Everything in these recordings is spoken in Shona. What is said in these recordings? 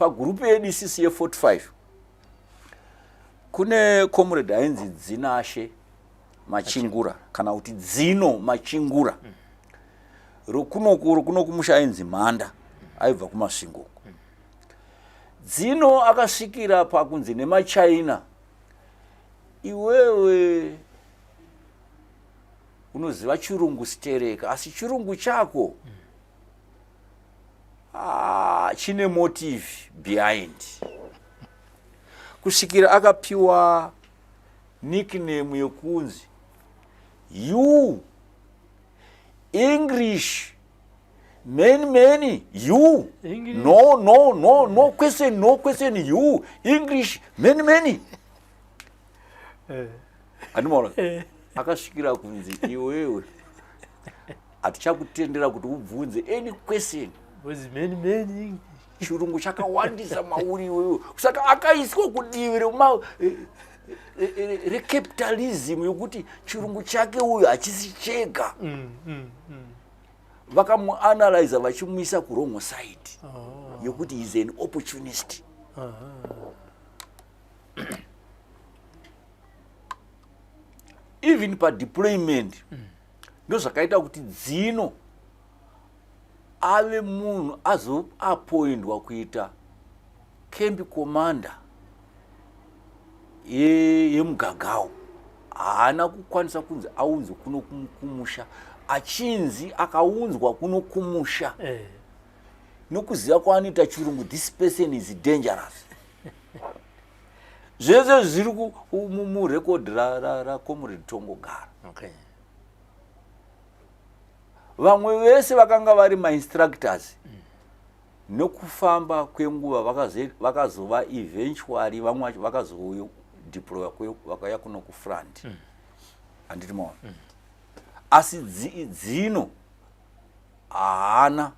Pagurupu yedu isisi ye45 kune comrade ainzi Dzinashe Machingura kana kuti Dzino Machingura. Rokunoku rokuno kumusha ainzi Mhanda, aibva kuMasvingo uko. Dzino akasvikira pakunzi nemaChina, iwewe unoziva chirungu stereka, asi chirungu chako chine motive behind. Kusvikira akapiwa nickname yekunzi you English many many you. English. No, no, no, no question, no question, you English many many. Handimaona akasvikira kunzi iwewe hatichakutendera kuti ubvunze any question. Was many many. Chirungu chakawandisa mauri iwewe. Saka akaiswa kudivi recapitalism yokuti chirungu chake uyu hachisi chega. Vakamuanalyza vachimuisa kuwrong side yokuti is an opportunist. Even padeployment ndozvakaita kuti Dzino ave munhu azoapoindwa kuita camp commander yeMugagao. Haana kukwanisa kunzi aunzwe kuno kumusha, achinzi akaunzwa kuno kumusha nokuziva kwaanoita chirungu, this person is dangerous. Zvese zviri murecord racomrade Tongogara. Vamwe vese vakanga vari mainstructors, nokufamba kwenguva vakazova eventually vamwe vacho vakazodeploya, vakauya kuno kufront, handiti maona? Asi Dzino haana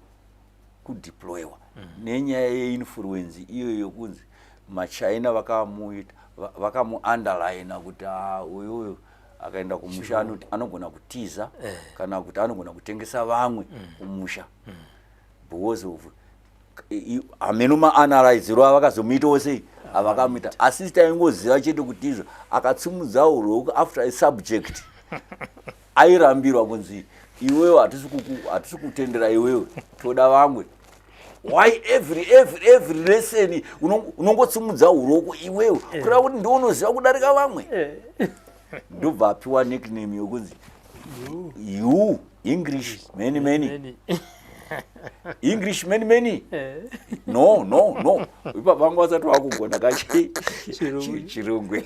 kudeployiwa nenyaya yeinfluence iyoyo yokunzi maChina vakamuita vakamuunderline kuti, "Ah, uyu uyu akaenda kumusha anogona kutiza kana kuti anogona kutengesa vamwe kumusha," because of hameno maanalyzero avakazomuitawo sei avakamuita. Asi taingoziva chete kuti izvo akatsumudza ruoko after a subject, airambirwa kunzi iwewe hatisi kutendera iwewe, toda vamwe. Why every lesson unongotsumudza uroko iwewe, kureva kuti ndiwe unoziva kudarika vamwe? Ndobva apiwa nickname yokunzi you English many many. Many. English many many. No, no, no. Ipa vangu vasati vakugona kachi Chirungu. chirungu,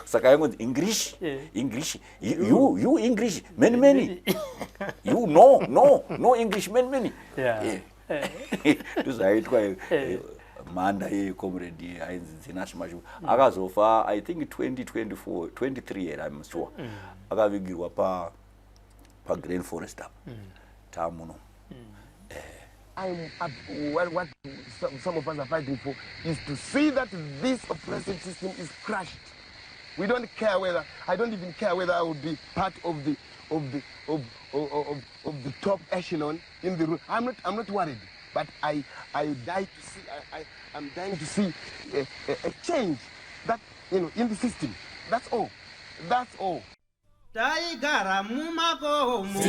saka yangonzi English. English, you English many many, you, no, no, no, English many many. Ndozvaitwa. Mhanda yecomrade ainzi Dzinashe Mashu akazofa, I think 2024, 23 here, I'm sure. Akavigirwa pa paGreen Forest apa tamuno. What some of us are fighting for is to see that this oppressive system is crushed. We don't care whether, I don't even care whether I will be part of the top echelon in the room. I'm not worried, but I die to see, I'm dying to see a change in the system. That's all. That's all. Taigara mumakomo, mumakomo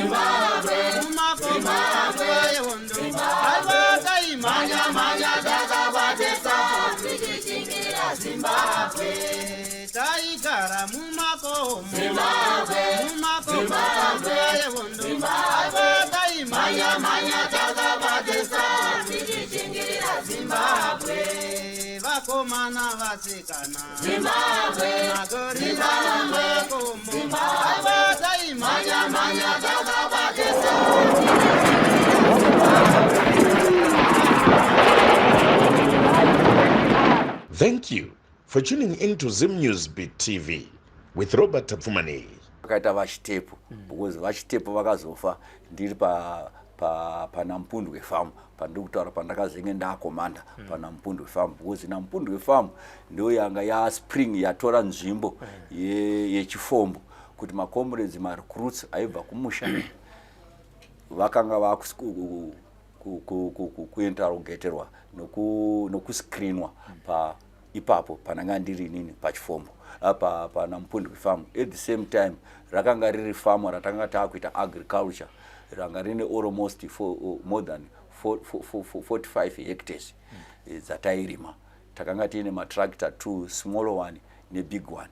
nguva yehondo, aiwa taimhanya mhanya takabatesa tichishingirira Zimbabwe. Taigara mumakomo, mumakomo nguva yehondo, aiwa taimhanya mhanya takabatesa tichishingirira Zimbabwe. Vakomana, vasikana, Zimbabwe, magorira mumakomo, aiwa taimhanya mhanya takabatesa tichishingirira Zimbabwe. Thank you for tuning in to Zim News Beat TV with Robert Tafumani. Vakaita vaChitepo, because vaChitepo vakazofa ndiri pa paNampundwe Farm pandiri kutaura, pandakazenge ndakomanda paNampundwe Farm, because Nampundwe Farm ndo yanga yaspring yatora nzvimbo yeChifombo, kuti macomrades, marecruits aibva kumusha vakanga Kuinterrogaterwa nokuscreenwa pa ipapo pananga ndiri inini pachifombo, pana Mupundwi Farm. At the same time rakanga riri famu ratanga taakuita agriculture, ranga rine almost more than 45 hectares dzatairima. Takanga tiine matractor two, small one nebig one.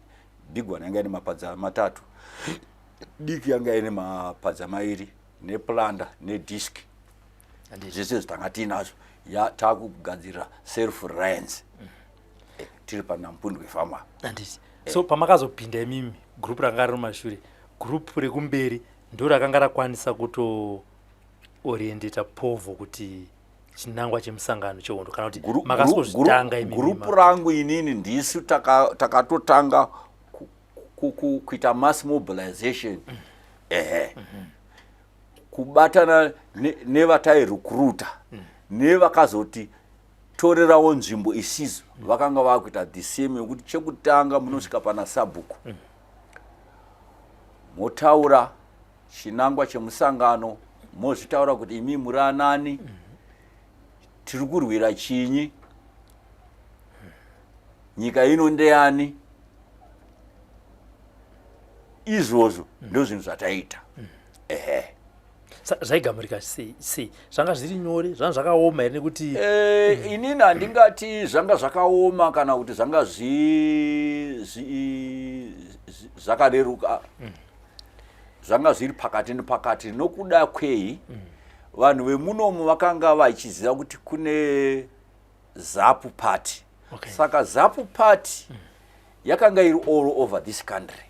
Big one yanga ine mapadza matatu, diki yanga ine mapadza mairi, neplanter nedisc. Zvese zvitanga tiinazvo, takugadzirira self reliance, tiri panaMupundwe Farm. Handiti so pamakazopinda imimi, group ranga riri mumashure, group rekumberi ndo rakanga rakwanisa kutoorientata povo kuti chinangwa chemusangano chehondo, kana kuti makasozvitanga imimi? Gurupu rangu inini ndisu takatotanga kuita mass mobilization, ehe, kubatana nevatairecruita nevakazoti torerawo nzvimbo isisu. Vakanga vakuita the same, yekuti chekutanga munosvika pana sabhuku, motaura chinangwa chemusangano, mozvitaura kuti imi muri anani, tiri kurwira chinyi, nyika ino ndeyani. Izvozvo ndo zvinhu zvataita, ehe. Zvaigamurika sei sei? Zvanga zviri nyore, zvanga zvakaoma here, nekuti Inini handingati zvanga zvakaoma kana kuti zvanga zvakareruka. Zvanga zviri pakati nepakati. Nokuda kwei? Vanhu vemunomu vakanga vachiziva kuti kune ZAPU party. Saka ZAPU party yakanga iri all over this country.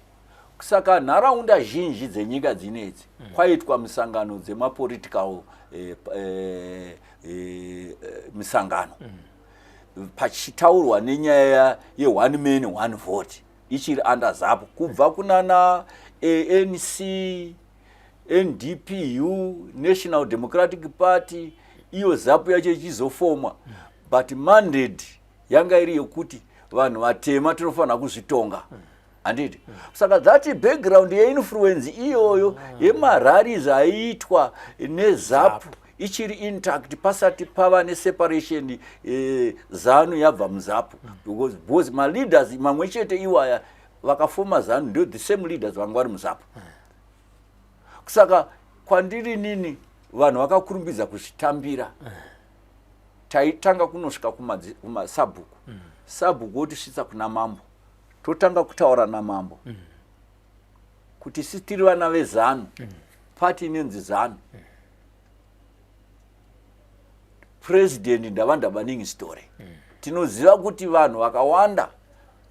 Saka nharaunda zhinji dzenyika dzinedzi kwaitwa misangano dzemapolitical misangano, pachitaurwa nenyaya ye-one man one vote ichiri under ZAPU, kubva kunana ANC, NDPU, National Democratic Party, iyo ZAPU yacho ichizofomwa. But mandate yanga iri yekuti vanhu vatema tinofanira kuzvitonga, handiti? Saka that background yeinfluence iyoyo yemarallies aiitwa neZAPU ichiri intact pasati pava neseparation, ZANU yabva muZAPU, because maleaders mamwe chete iwaya vakafoma ZANU ndo the same leaders vanga vari muZAPU. Saka kwandiri nini, vanhu vakakurumbidza kuzvitambira. Taitanga kunosvika kumasabhuku, sabhuku wotisvitsa kuna mambo, totanga kutaura namambo kuti isi tiri vana veZANU, party inonzi ZANU, president ndaVaNdabaningi Sithole. Tinoziva kuti vanhu vakawanda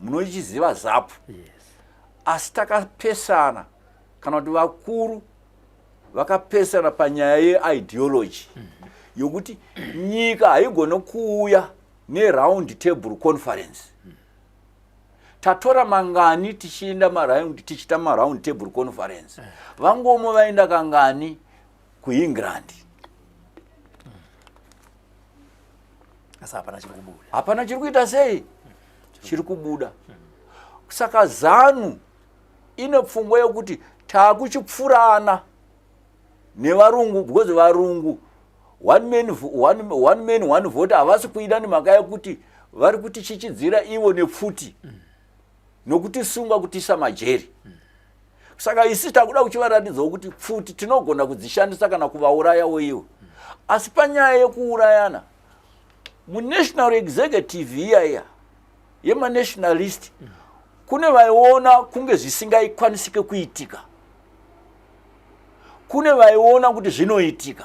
munochiziva ZAPU, asi takapesana, kana kuti vakuru vakapesana panyaya yeideology yokuti nyika haigoni kuuya neround table conference. Tatora mangani tichienda maround, tichiita maround table conference? VaNkomo vaenda kangani kuEngland? Asi hapana chiri kubuda. Hapana chiri kuita sei, chiri kubuda. Saka ZANU ine pfungwa yekuti taakuchipfurana nevarungu, because varungu one man one vote havasi kuida, nemhaka yekuti vari kutichichidzira ivo nepfuti nokutisunga, kutiisa majeri. Saka isi takuda kuchivaratidzawo kuti pfuti tinogona kudzishandisa kana kuvaurayawo ivo. Asi panyaya yekuurayana munational executive iya iya yemanationalist, kune vaiona kunge zvisingaikwanisike kuitika, kune vaiona kuti zvinoitika.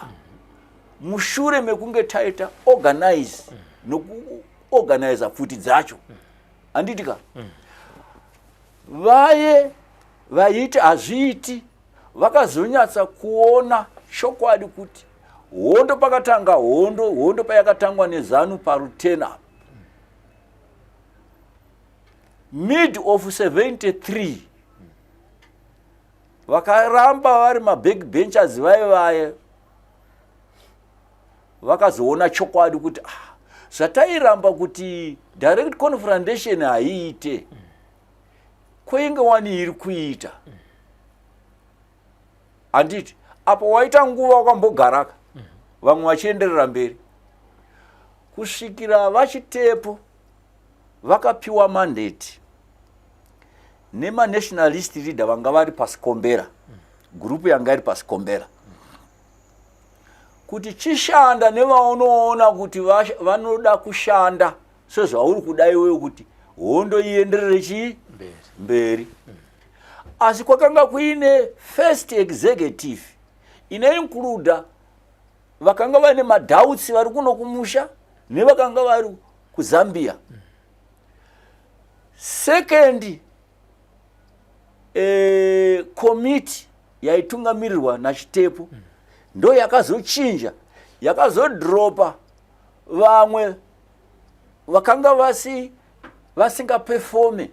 Mushure mekunge taita organize nokuorganiza pfuti dzacho, handiti ka, vaye vaiti hazviiti vakazonyatsa kuona chokwadi kuti hondo pakatanga hondo, hondo payakatangwa neZANU parutena mid of 73, vakaramba vari mabackbenchers vaye vaye vakazoona chokwadi kuti ah, zvatairamba kuti direct confrontation haiite, kweinge wani iri kuita, handiti? Apo waita nguva wakambogaraka. Vamwe vachienderera mberi kusvikira vaChitepo vakapiwa mandate nemanationalist leader vanga vari pasikombera, gurupu yanga iri pasikombera, kuti chishanda nevaunoona kuti vanoda kushanda sezvauri kuda iwewe kuti hondo ienderere chii mberi. Asi kwakanga kuine first executive inoincluda vakanga vaine madoubts vari kuno kumusha nevakanga vari kuZambia. Second committee yaitungamirirwa naChitepo ndo yakazochinja, yakazodropa vamwe vakanga vasingaperforme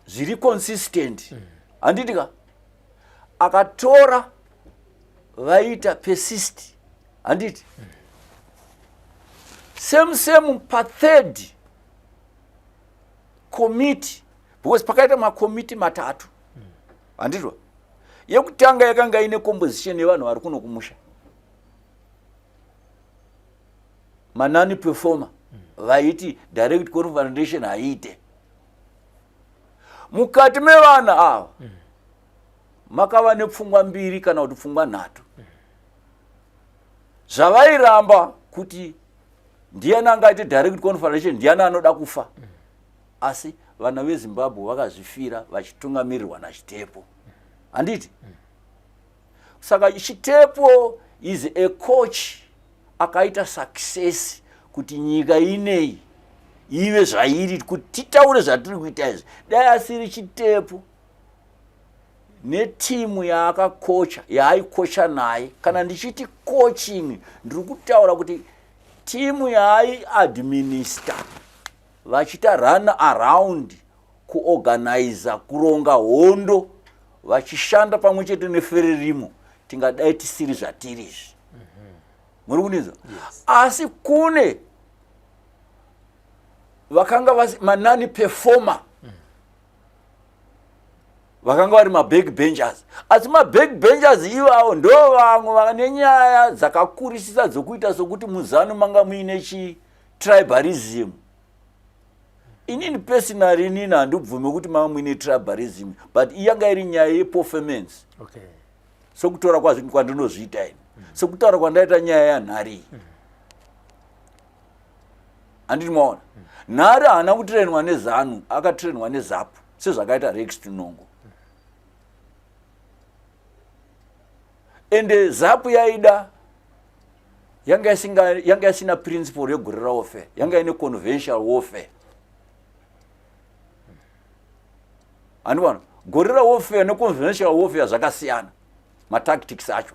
zviri consistent, handiti ka? Akatora vaita persist, handiti? Same same pathird committee, because pakaita makomiti matatu, handitwa? Yekutanga yakanga ine composition yevanhu vari kuno kumusha, manon performer vaiti direct confrontation haiite. Mukati mevana ava makava nepfungwa mbiri kana kuti pfungwa nhatu zvavairamba kuti ndiani angaite direct confrontation, ndiani anoda kufa. Asi vana veZimbabwe vakazvifira vachitungamirirwa naChitepo, handiti? Saka Chitepo is a coach akaita success kuti nyika inei ive zvairi, kuti titaure zvatiri kuita izvi. Dai asiri Chitepo netimu yaakakocha, yaaikocha naye, kana ndichiti coaching ndiri kutaura kuti timu yaaiadminister vachiita run around, kuorganiza, kuronga hondo, vachishanda pamwe chete neFrelimo, tingadai tisiri zvatiri izvi. Muri kundinzwa? Asi kune vakanga manon performer vakanga vari maback benchers. Asi maback benchers ivavo ndo vamwe vane nyaya dzakakurisisa dzokuita sokuti muZanu manga muine chitribalism. Inini personally, inini handibvume kuti manga muine tribalism, but iyanga iri nyaya yeperformance. Sekutora kwandinozviita ini, sekutaura kwandaita nyaya yaNhari iyi, handiti maona? Nhari haana kutrainwa neZanu, akatrainwa neZapu sezvakaita Rex Tinongo. Ende ZAPU yaida yanga isina principle yeguerrilla warfare, yanga ine conventional warfare. Handiwana guerrilla warfare neconventional warfare zvakasiyana, matactics acho.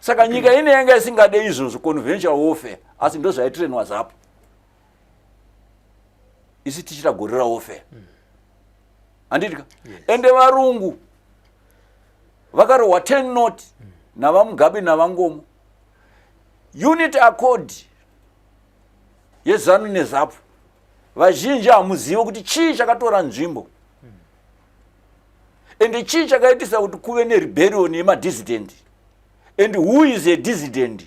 Saka nyika ine yanga isingade izvozvo, conventional warfare, asi ndo zvaitrainwa ZAPU, isi tichita guerrilla warfare, handiti ka? Ende varungu vakarohwa 10 nought navaMugabe navaNkomo. Unity Accord yeZanu neZapu, vazhinji hamuzive kuti chii chakatora nzvimbo ende chii chakaitisa kuti kuve nerebellion yemadissident, and who is a dissident.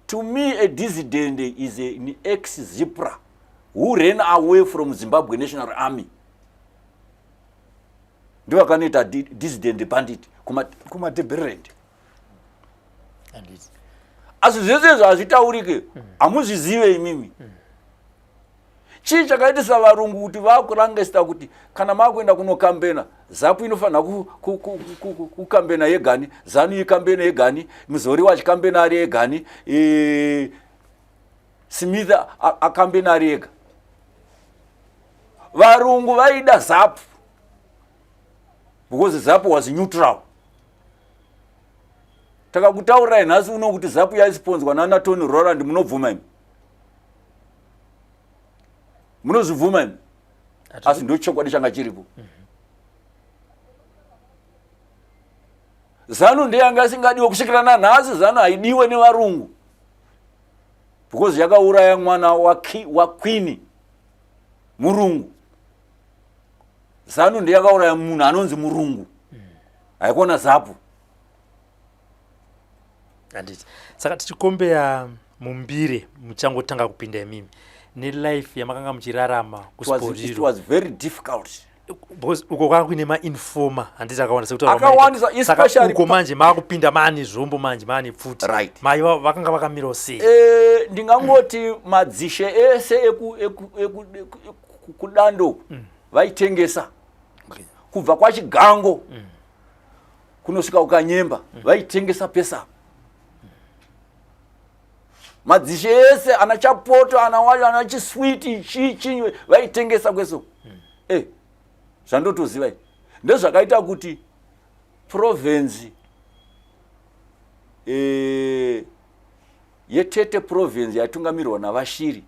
To me, a dissident is an ex ZIPRA who ran away from Zimbabwe National Army. Ndovakanoita dissident bandit kuMatebeleland. Asi zvese izvo hazvitaurike, hamuzvizive imimi. Chii chakaitisa varungu kuti vakurangesta kuti kana makuenda kunokambena, ZAPU inofanira kukambena yegani, ZANU ikambena yegani, Muzoriwa achikambena ari egani, Smith akambena ari ega? Varungu vaida ZAPU because ZAPU was neutral. Takakutaurirai nhasi uno kuti ZAPU yaisponzwa nana Tony Roland, munobvuma imi? Munozvibvuma imi? Asi ndo chokwadi changa chiripo. ZANU ndeyanga isingadiwe kusvikira nanhasi. ZANU haidiwe nevarungu because yakauraya mwana waqueen murungu. ZANU ndeyakauraya munhu anonzi murungu, haikona ZAPU. Handiti saka tichikombeya mumbire muchangotanga kupinda imimi nelife yamakanga muchirarama kusiporiro was very difficult because uko kwanga kuine mainforma handiti akawanda sekutaakawandisa uko manje maakupinda maane zvombo manje maane pfuti right. mai vakanga vakamirawo sei e, ndingangoti madzishe ese ekudando vaitengesa okay. Kubva kwachigango kunosvika kukanyemba vaitengesa pesa madzishe ese ana chapoto ana wacho ana chiswiti chii chii vaitengesa kwese Eh, zvandotoziva izvi ndezvakaita kuti province eh, yetete province yaitungamirwa navashiri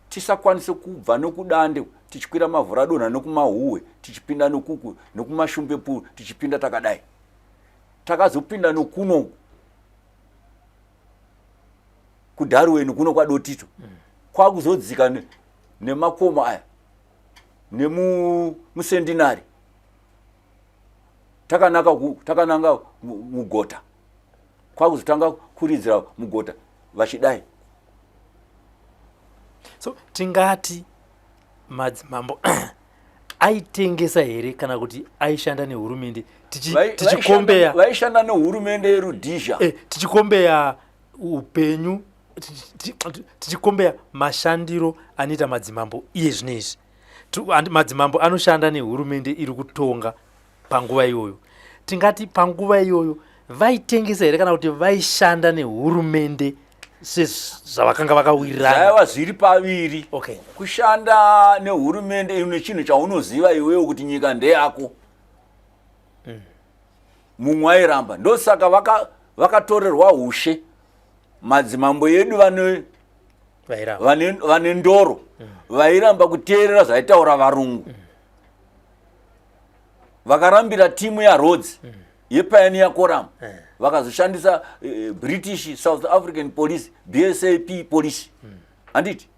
tisakwanise kubva nokudande tichikwira mavhuradonha nokumahuwe tichipinda nokuku nokumashumbepu tichipinda takadai takazopinda nokuno kudarweni kuno kwadotito kwakuzodzika nemakomo aya nemusendinari takanaka takananga mugota kwakuzotanga kuridzira mugota vachidai so tingati madzimambo aitengesa here kana kuti aishanda nehurumende tichikombeya vaishanda nehurumende yerudhizha eh, tichikombeya upenyu tichikombeya mashandiro anoita madzimambo iye zvino izvi madzimambo anoshanda nehurumende iri kutonga panguva iyoyo tingati panguva iyoyo vaitengesa here kana kuti vaishanda nehurumende sezvavakanga vakawirirana zvaiva zviri paviri okay. Kushanda nehurumende ine chinhu chaunoziva iwewo kuti nyika ndeyako Mumwe airamba ndosaka vakatorerwa vaka ushe madzimambo edu vane vane, vane ndoro vairamba kuteerera zvaitaura varungu Vakarambira timu yaRhodes yePioneer Coram vakazoshandisa British South African Police, BSAP police handiti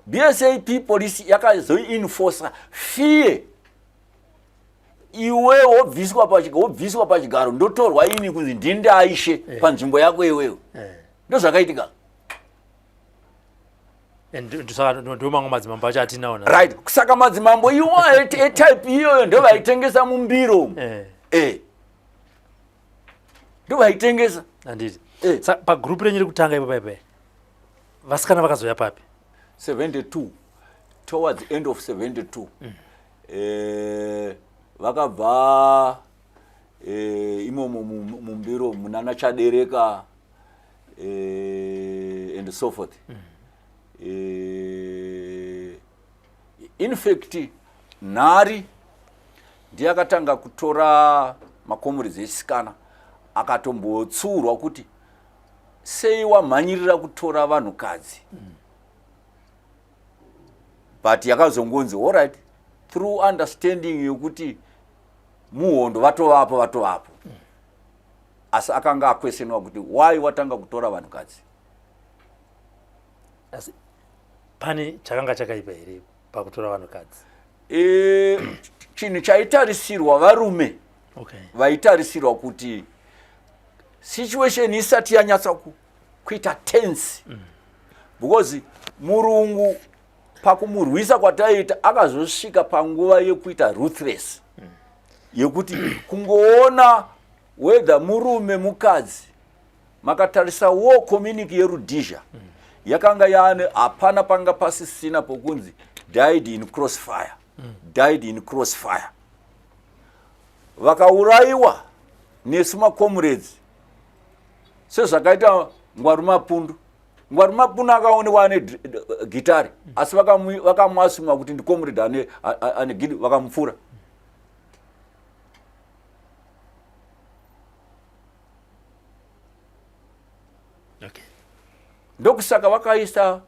BSAP police yakazoinforsa fear iwe wobviswa wobviswa pachigaro ndotorwa ini kunzi ndindaishe panzvimbo yako iwewe ndozvakaitika. Ndo mamwe madzimambo acho atinawo. Right, saka madzimambo iwo etype iyoyo ndo vaitengesa mumbiro eh. Ndo vaitengesa. Handiti pagroup renyu rekutanga ipo paipai vasikana vakazoya papi? 72, towards end of 72 vakabva imomo mumbiro munana Chadereka and so forth In fact Nhari ndiye akatanga kutora macomrades echisikana akatombotsuurwa kuti sei wamhanyirira kutora vanhukadzi but yakazongonzi alright through understanding yokuti muhondo vatovapo vatovapo asi akanga akwesenwa kuti why watanga kutora vanhukadzi. Asi pane chakanga chakaipa here pakutora vanhukadzi? E, chinhu chaitarisirwa varume vaitarisirwa kuti situation isati yanyatsa kuita tense because murungu pakumurwisa kwataiita akazosvika panguva yekuita ruthless yekuti kungoona whether murume mukadzi makatarisa war community yerudhizha yakanga yaane hapana panga pasisina pokunzi died in crossfire died in crossfire vakaurayiwa nesu macomrades sezvakaita Ngwaru Mapundu. Ngwaru Mapundu akaonekwa ane gitari asi vakamuasuma kuti ndicomrade ane gidi vakamupfura. Ndokusaka vakaisa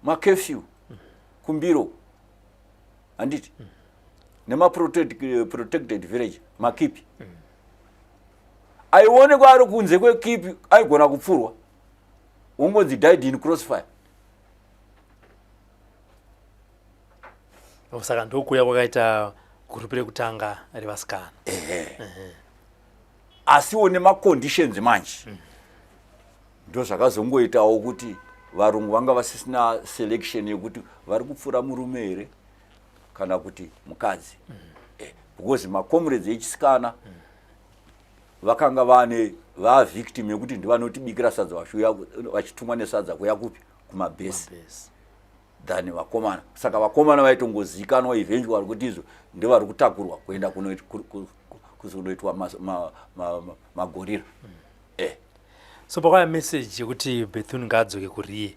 macurfew kumbiro handiti nemaprotected village makipi aionekwa ari kunze kwekipi aigona kupfurwa wongonzi died in crossfire. Saka ndokuya kwakaita gurupu rekutanga revasikana. Ehe, asiwo nemaconditions manje. Ndozvakazongoitawo kuti varungu vanga vasisina selection yekuti vari kupfuura murume here kana kuti mukadzi. Because macomrades echisikana vakanga vane vavictim yekuti ndivanotibikira sadza vachiuya vachitumwa nesadza kuya kupi kumabhesi than vakomana. Saka vakomana vaitongozikanwa eventually kuti izvo ndevari kutakurwa kuenda kuzonoitwa magorira. So pakauya message yekuti Bethune ngaadzoke kuriye,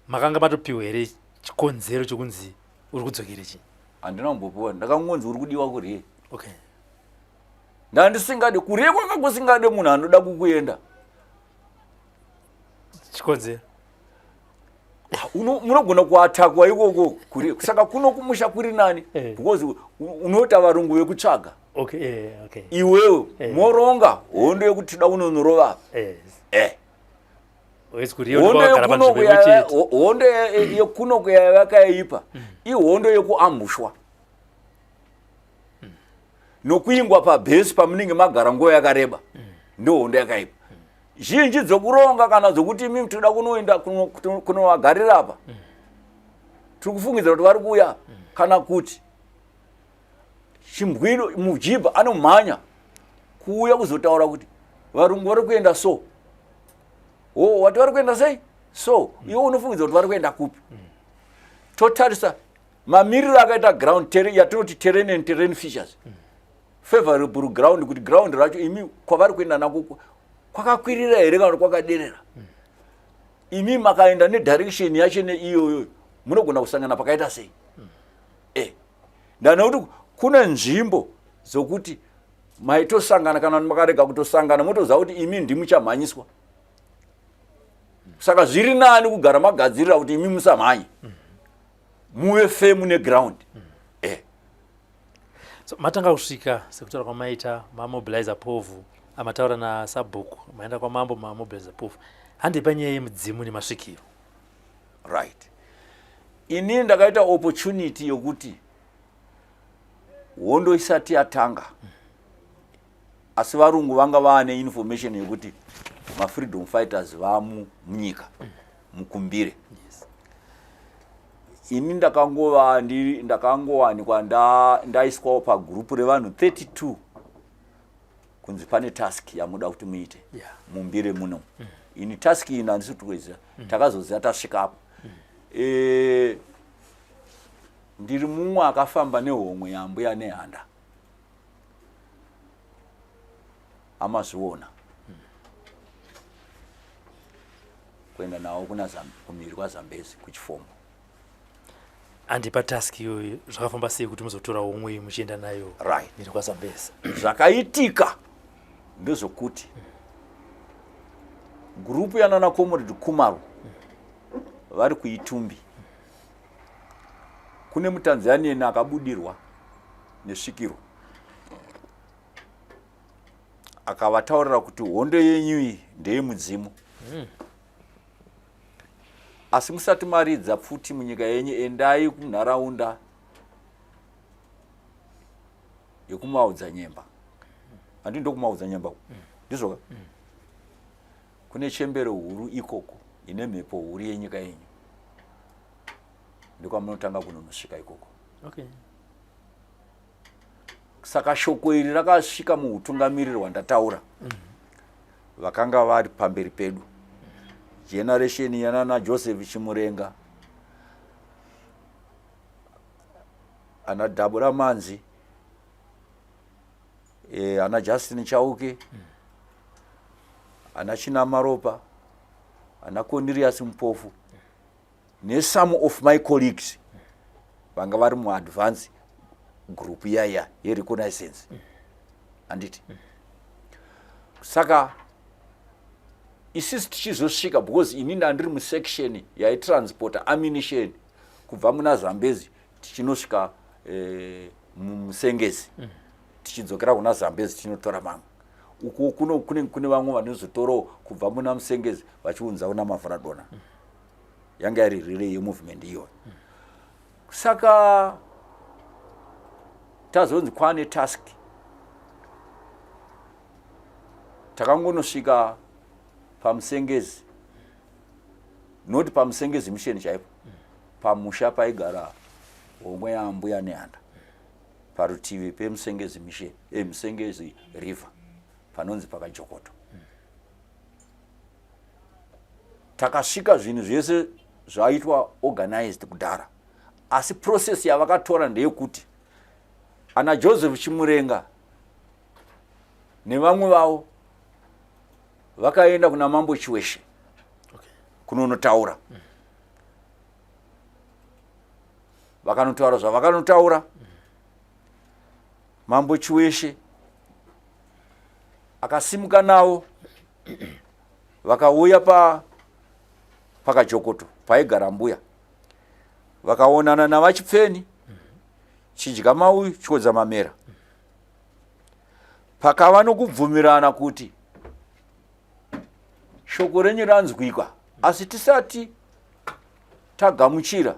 makanga matopiwa here chikonzero chokunzi uri kudzokere chii? Handina kumbopiwa, ndakangonzi uri kudiwa kuriye. Ndandisingade kuriye, kwanga kusingade munhu anoda kukuenda. Chikonzero? Munogona kuatakwa ikoko kuri. Saka kuno kumusha kuri nani because unoita varungu vekutsvaga. Iwewe moronga hondo yekuti toda kunonorova. Hondo yekuno kuyavakaipa ihondo yekuambushwa nokuingwa pabhesi pamunenge magara nguva yakareba, ndo hondo yakaipa. Zhinji dzokuronga kana dzokuti imi toda kunoenda kunovagarira apa, tiri kufungidzira kuti vari kuuya, kana kuti chimbwiro mujibha anomhanya kuuya kuzotaura kuti varungu vari kuenda so, o wati vari kuenda sei so, iwe unofungidzira kuti vari kuenda kupi. Totarisa mamiriro akaita ground, yatinoti terrain and terrain features, favorable ground, kuti ground racho imi kwavari kuenda nako kwakakwirira here kana kuti kwakaderera. Imi makaenda nedirection yacho neiyoyo munogona kusangana pakaita sei. Ndanokuti kune nzvimbo dzokuti maitosangana, kana makarega kutosangana motoziva kuti imi ndimuchamhanyiswa. Saka zviri nani kugara magadzirira kuti imi musamhanye, muve firm neground. So matanga kusvika, sekutaura kwamaita, mamobiliza povhu, amataura nasabhuku, maenda kwamambo, mamobiliza povhu, handei panyaya yemudzimu nemasvikiro. Right, inini ndakaita opportunity yokuti hondo isati yatanga, asi varungu vanga vaane information yekuti mafreedom fighters vamu munyika mukumbire. Ini ndakangova ndakangowanikwa ndaiswawo pagurupu revanhu 32 kunzi pane task yamuda kuti muite mumbire muno. Ini task iyi handisi kuti kuiziva, takazoziva tasvikapo. Ndiri mumwe akafamba nehomwe yambuya Nehanda amazviona kuenda nawo kuna kumhiri kwaZambezi kuChifombo. Andipa task iyoyo, zvakafamba sei kuti muzotora homwe muchienda nayo mhiri kwaZambezi? Zvakaitika ndezvokuti gurupu yanana Comrade Kumaro vari kuItumbi, kune muTanzanian akabudirwa nesvikiro akavataurira kuti hondo yenyu iyi ndeyemudzimu, asi musati maridza pfuti munyika yenyu, endai kunharaunda yekuMaodzanyemba. Handi ndokuMaodzanyemba ndizvoka? Kune chembere huru ikoko ine mhepo huru yenyika yenyu, ndokwamunotanga kunonosvika ikoko. Saka shoko iri rakasvika muutungamiriri hwandataura, vakanga vari pamberi pedu, generation yanana Joseph Chimurenga, ana Dabura Manzi, ana Justin Chauke, ana Chinamaropa, ana Cornelius Mpofu nesome of my colleagues vanga vari muadvance group iyaiya yereconnaissance, handiti? Saka isisi tichizosvika, because ini ndandiri musection yaitransporta ammunition kubva muna Zambezi tichinosvika muMusengezi, tichidzokera kuna Zambezi tichinotora mamwe. Uko kuno kune vamwe vanozotorawo kubva muna Musengezi vachiunza kuna Mavhuradona. Yanga iri relay yemovement iyoyo. Saka tazonzi kwane task, takangonosvika paMusengezi. Not paMusengezi Mission chaipo, pamusha paigara homwe yaAmbuya Nehanda, parutivi peMusengezi Mission, Musengezi River, panonzi pakaJokoto. Takasvika zvinhu zvese zvaitwa organized kudhara, asi process yavakatora ndeyekuti ana Joseph Chimurenga nevamwe vavo vakaenda kuna Mambo Chiweshe kunonotaura. Vakanotaura zvavakanotaura. Mambo Chiweshe akasimuka navo, vakauya pa pakaJokoto paigara mbuya, vakaonana navaChipfeni, Chidya Mauyu, Chiodza Mamera. Pakava nokubvumirana kuti shoko renyu ranzwikwa, asi tisati tagamuchira,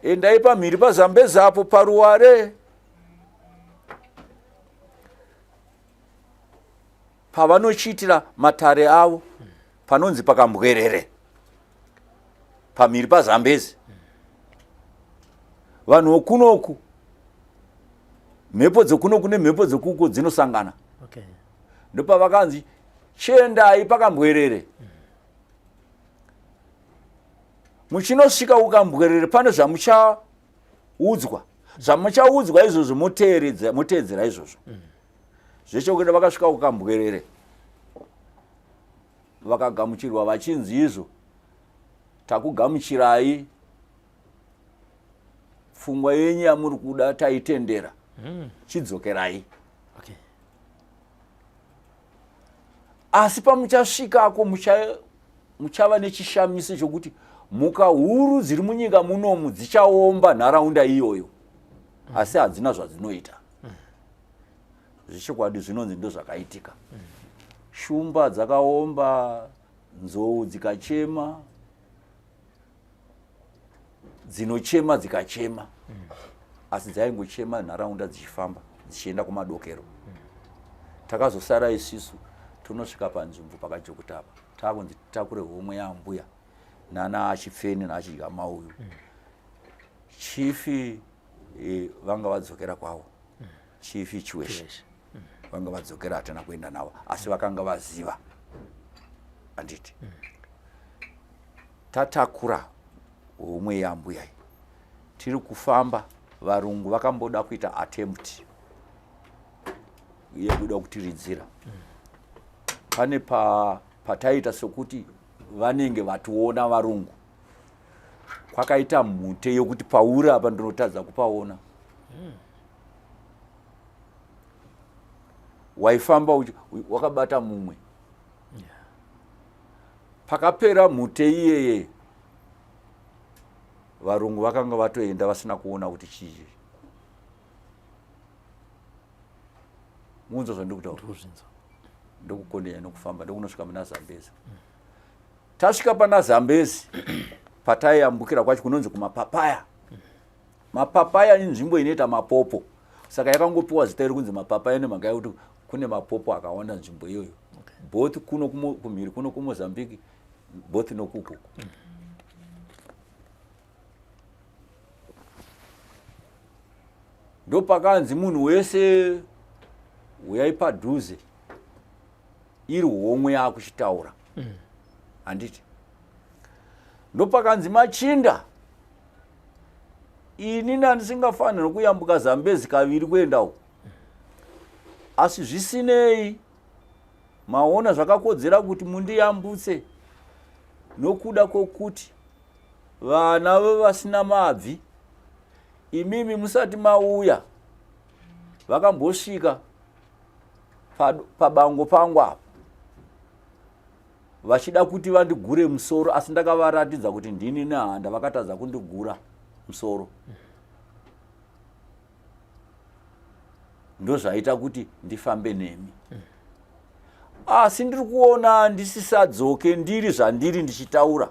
endai pamhiri paZambezi apo paruware pavanochiitira matare avo, panonzi paKambwerere, pamhiri paZambezi. Vanhu vokunoku, mhepo dzekunoku nemhepo dzekuko dzinosangana. Ndopavakanzi chiendai paKambwerere. Muchinosvika kuKambwerere pane zvamuchaudzwa, zvamuchaudzwa izvozvo moteedzera izvozvo. Zvechokuenda vakasvika kuKambwerere, vakagamuchirwa vachinzi izvo takugamuchirai, pfungwa yenyu yamuri kuda taitendera, chidzokerai. Asi pamuchasvikako muchava nechishamiso chokuti mhuka huru dziri munyika munomu dzichaomba nharaunda iyoyo, asi hadzina zvadzinoita. Zvechokwadi zvinonzi ndozvakaitika. Shumba dzakaomba, nzou dzikachema, dzinochema dzikachema, asi dzaingochema nharaunda dzichifamba dzichienda kumadokero. Takazosara isisu tonosvika panzvimbo pakaJokuta apa, takunzi titakure homwe yaambuya nana aChipfeni naAchidya Mauyu. Chifi vanga vadzokera kwavo, Chifi Chiweshe vanga vadzokera, hatina kuenda navo, asi vakanga vaziva, handiti? Tatakura homwe yambuya tiri kufamba, varungu vakamboda kuita attempt yekuda kutiridzira. Pane pataiita sekuti vanenge vationa varungu, kwakaita mhute yokuti pauri apa ndinotadza kupaona. Waifamba wakabata mumwe. Pakapera mhute iyeye, varungu vakanga vatoenda vasina kuona kuti chii. Munzwa zvandikutaura? Ndokukondenya nokufamba, ndokunosvika muna Zambezi. Tasvika pana Zambezi, pataiyambukira kwacho kunonzi kuMapapaya. Mapapaya inzvimbo inoita mapopo, saka yakangopiwa zita iri kunzi Mapapaya nemhaka yekuti kune mapopo akawanda nzvimbo iyoyo, both kuno kumhiri kuno kuMozambique, both nokukuku. Ndopakanzi munhu wese uyai padhuze, iri homwe yakuchitaura, handiti? Ndopakanzi machinda, ini ndandisingafaniri kuyambuka Zambezi kaviri kuenda uko, asi zvisinei maona zvakakodzera kuti mundiyambutse nokuda kwokuti vana vevasina mabvi imimi musati mauya vakambosvika pabango pangu apa vachida kuti vandigure musoro, asi ndakavaratidza kuti ndini Nehanda, vakatadza kundigura musoro. Ndozvaita kuti ndifambe nemi, asi ndiri kuona ndisisadzoke ndiri zvandiri ndichitaura,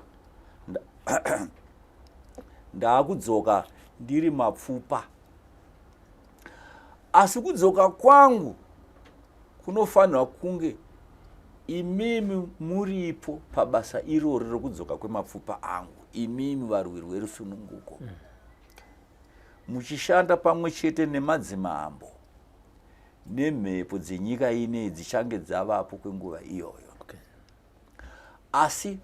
ndaakudzoka ndiri mapfupa, asi kudzoka kwangu kunofanirwa kunge. Imimi muripo pabasa irori rokudzoka kwemapfupa angu, imimi varwiri verusununguko, muchishanda pamwe chete nemadzimambo nemhepo dzenyika inei dzichange dzavapo kwenguva iyoyo. Asi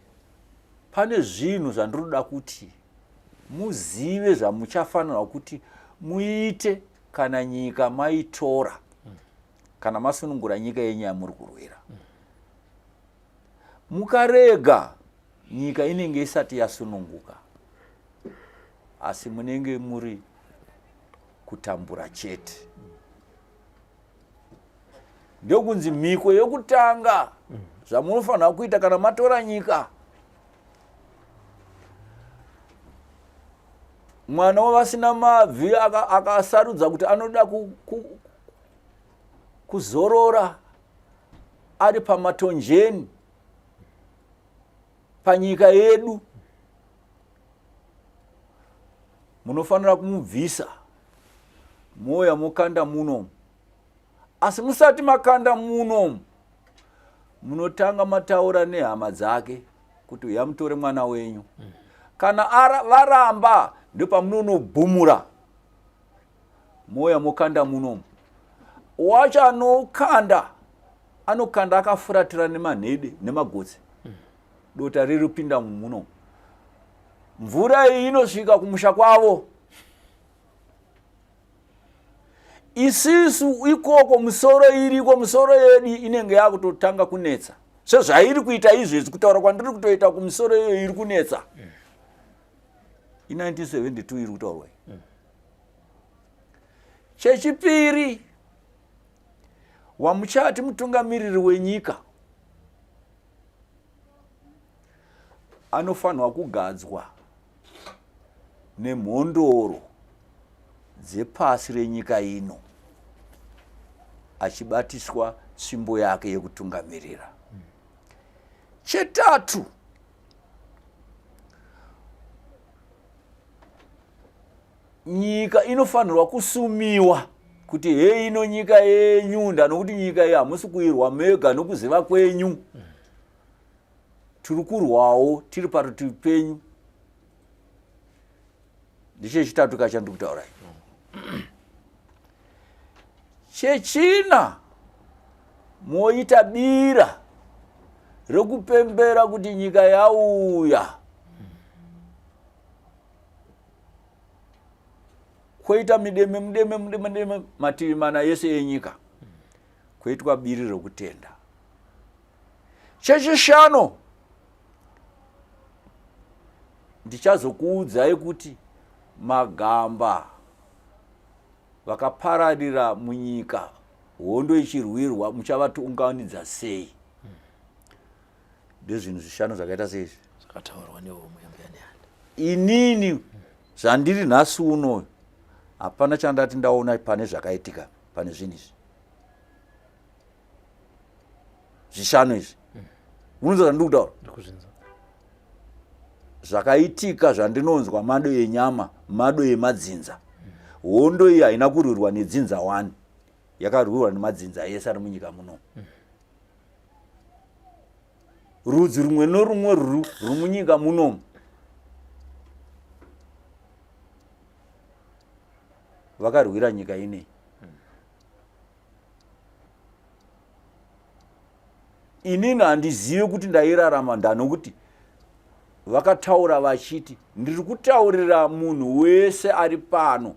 pane zvinhu zvandinoda kuti muzive zvamuchafanirwa kuti muite kana nyika maitora, kana masunungura nyika yenyu yamuri kurwira. Mukarega nyika inenge isati yasununguka, asi munenge muri kutambura chete. Ndokunzi mhiko yokutanga zvamunofanira kuita kana matora nyika. Mwana wavasina mabvi akasarudza aka kuti anoda kuzorora ari pamatonjeni panyika yedu, munofanira kumubvisa mouya mokanda munomu. Asi musati makanda munomu, munotanga mataura nehama dzake kuti uya mutore mwana wenyu. Kana varamba, ndopamunonobhumura mouya mokanda munomu. Wacho anokanda anokanda akafuratira nemanhede nemagotsi, dota riri kupinda muno, mvura iyi inosvika kumusha kwavo. Isisu ikoko musoro iriko, musoro yedu inenge yakutotanga kunetsa sezvairi kuita izvezvi. Kutaura kwandiri kutoita kumusoro iyoyo iri kunetsa i1972 iri kutaurwa. Chechipiri, wamuchati mutungamiriri wenyika anofanirwa kugadzwa nemhondoro dzepasi renyika ino, achibatiswa tsvimbo yake yekutungamirira. Chetatu, nyika inofanirwa kusumiwa kuti hei ino nyika yenyu, ndanokuti nyika iyi hamusi kuirwa mega nokuziva kwenyu, tiri kurwawo tiri parutivi penyu. Ndichechitatu kachandiri kutaurai. Chechina, moita bira rekupembera kuti nyika yauya, kwoita mideme mudeme mudeme mudeme mativi mana yese enyika, kwoitwa biri rekutenda. Chechishanu, ndichazokuudzai kuti magamba vakapararira munyika hondo ichirwirwa muchavatiunganidza sei. Ndezvinhu zvishanu zvakaita seizvi zvakataurwa nehomwe yambuya Nehanda. Inini zvandiri nhasi uno hapana chandati ndaona pane zvakaitika pane zvinhu izvi zvishanu izvi. Munonzwa zvandiri kutaura? Ndikuzvinzwa. Zvakaitika zvandinonzwa mado enyama, mado emadzinza. Hondo iyi haina kurwirwa nedzinza one, yakarwirwa nemadzinza ese ari munyika muno. Rudzi rumwe norumwe ruri munyika munomu vakarwira nyika inei. Inini handizive kuti ndairarama ndanokuti vakataura vachiti ndiri kutaurira munhu wese ari pano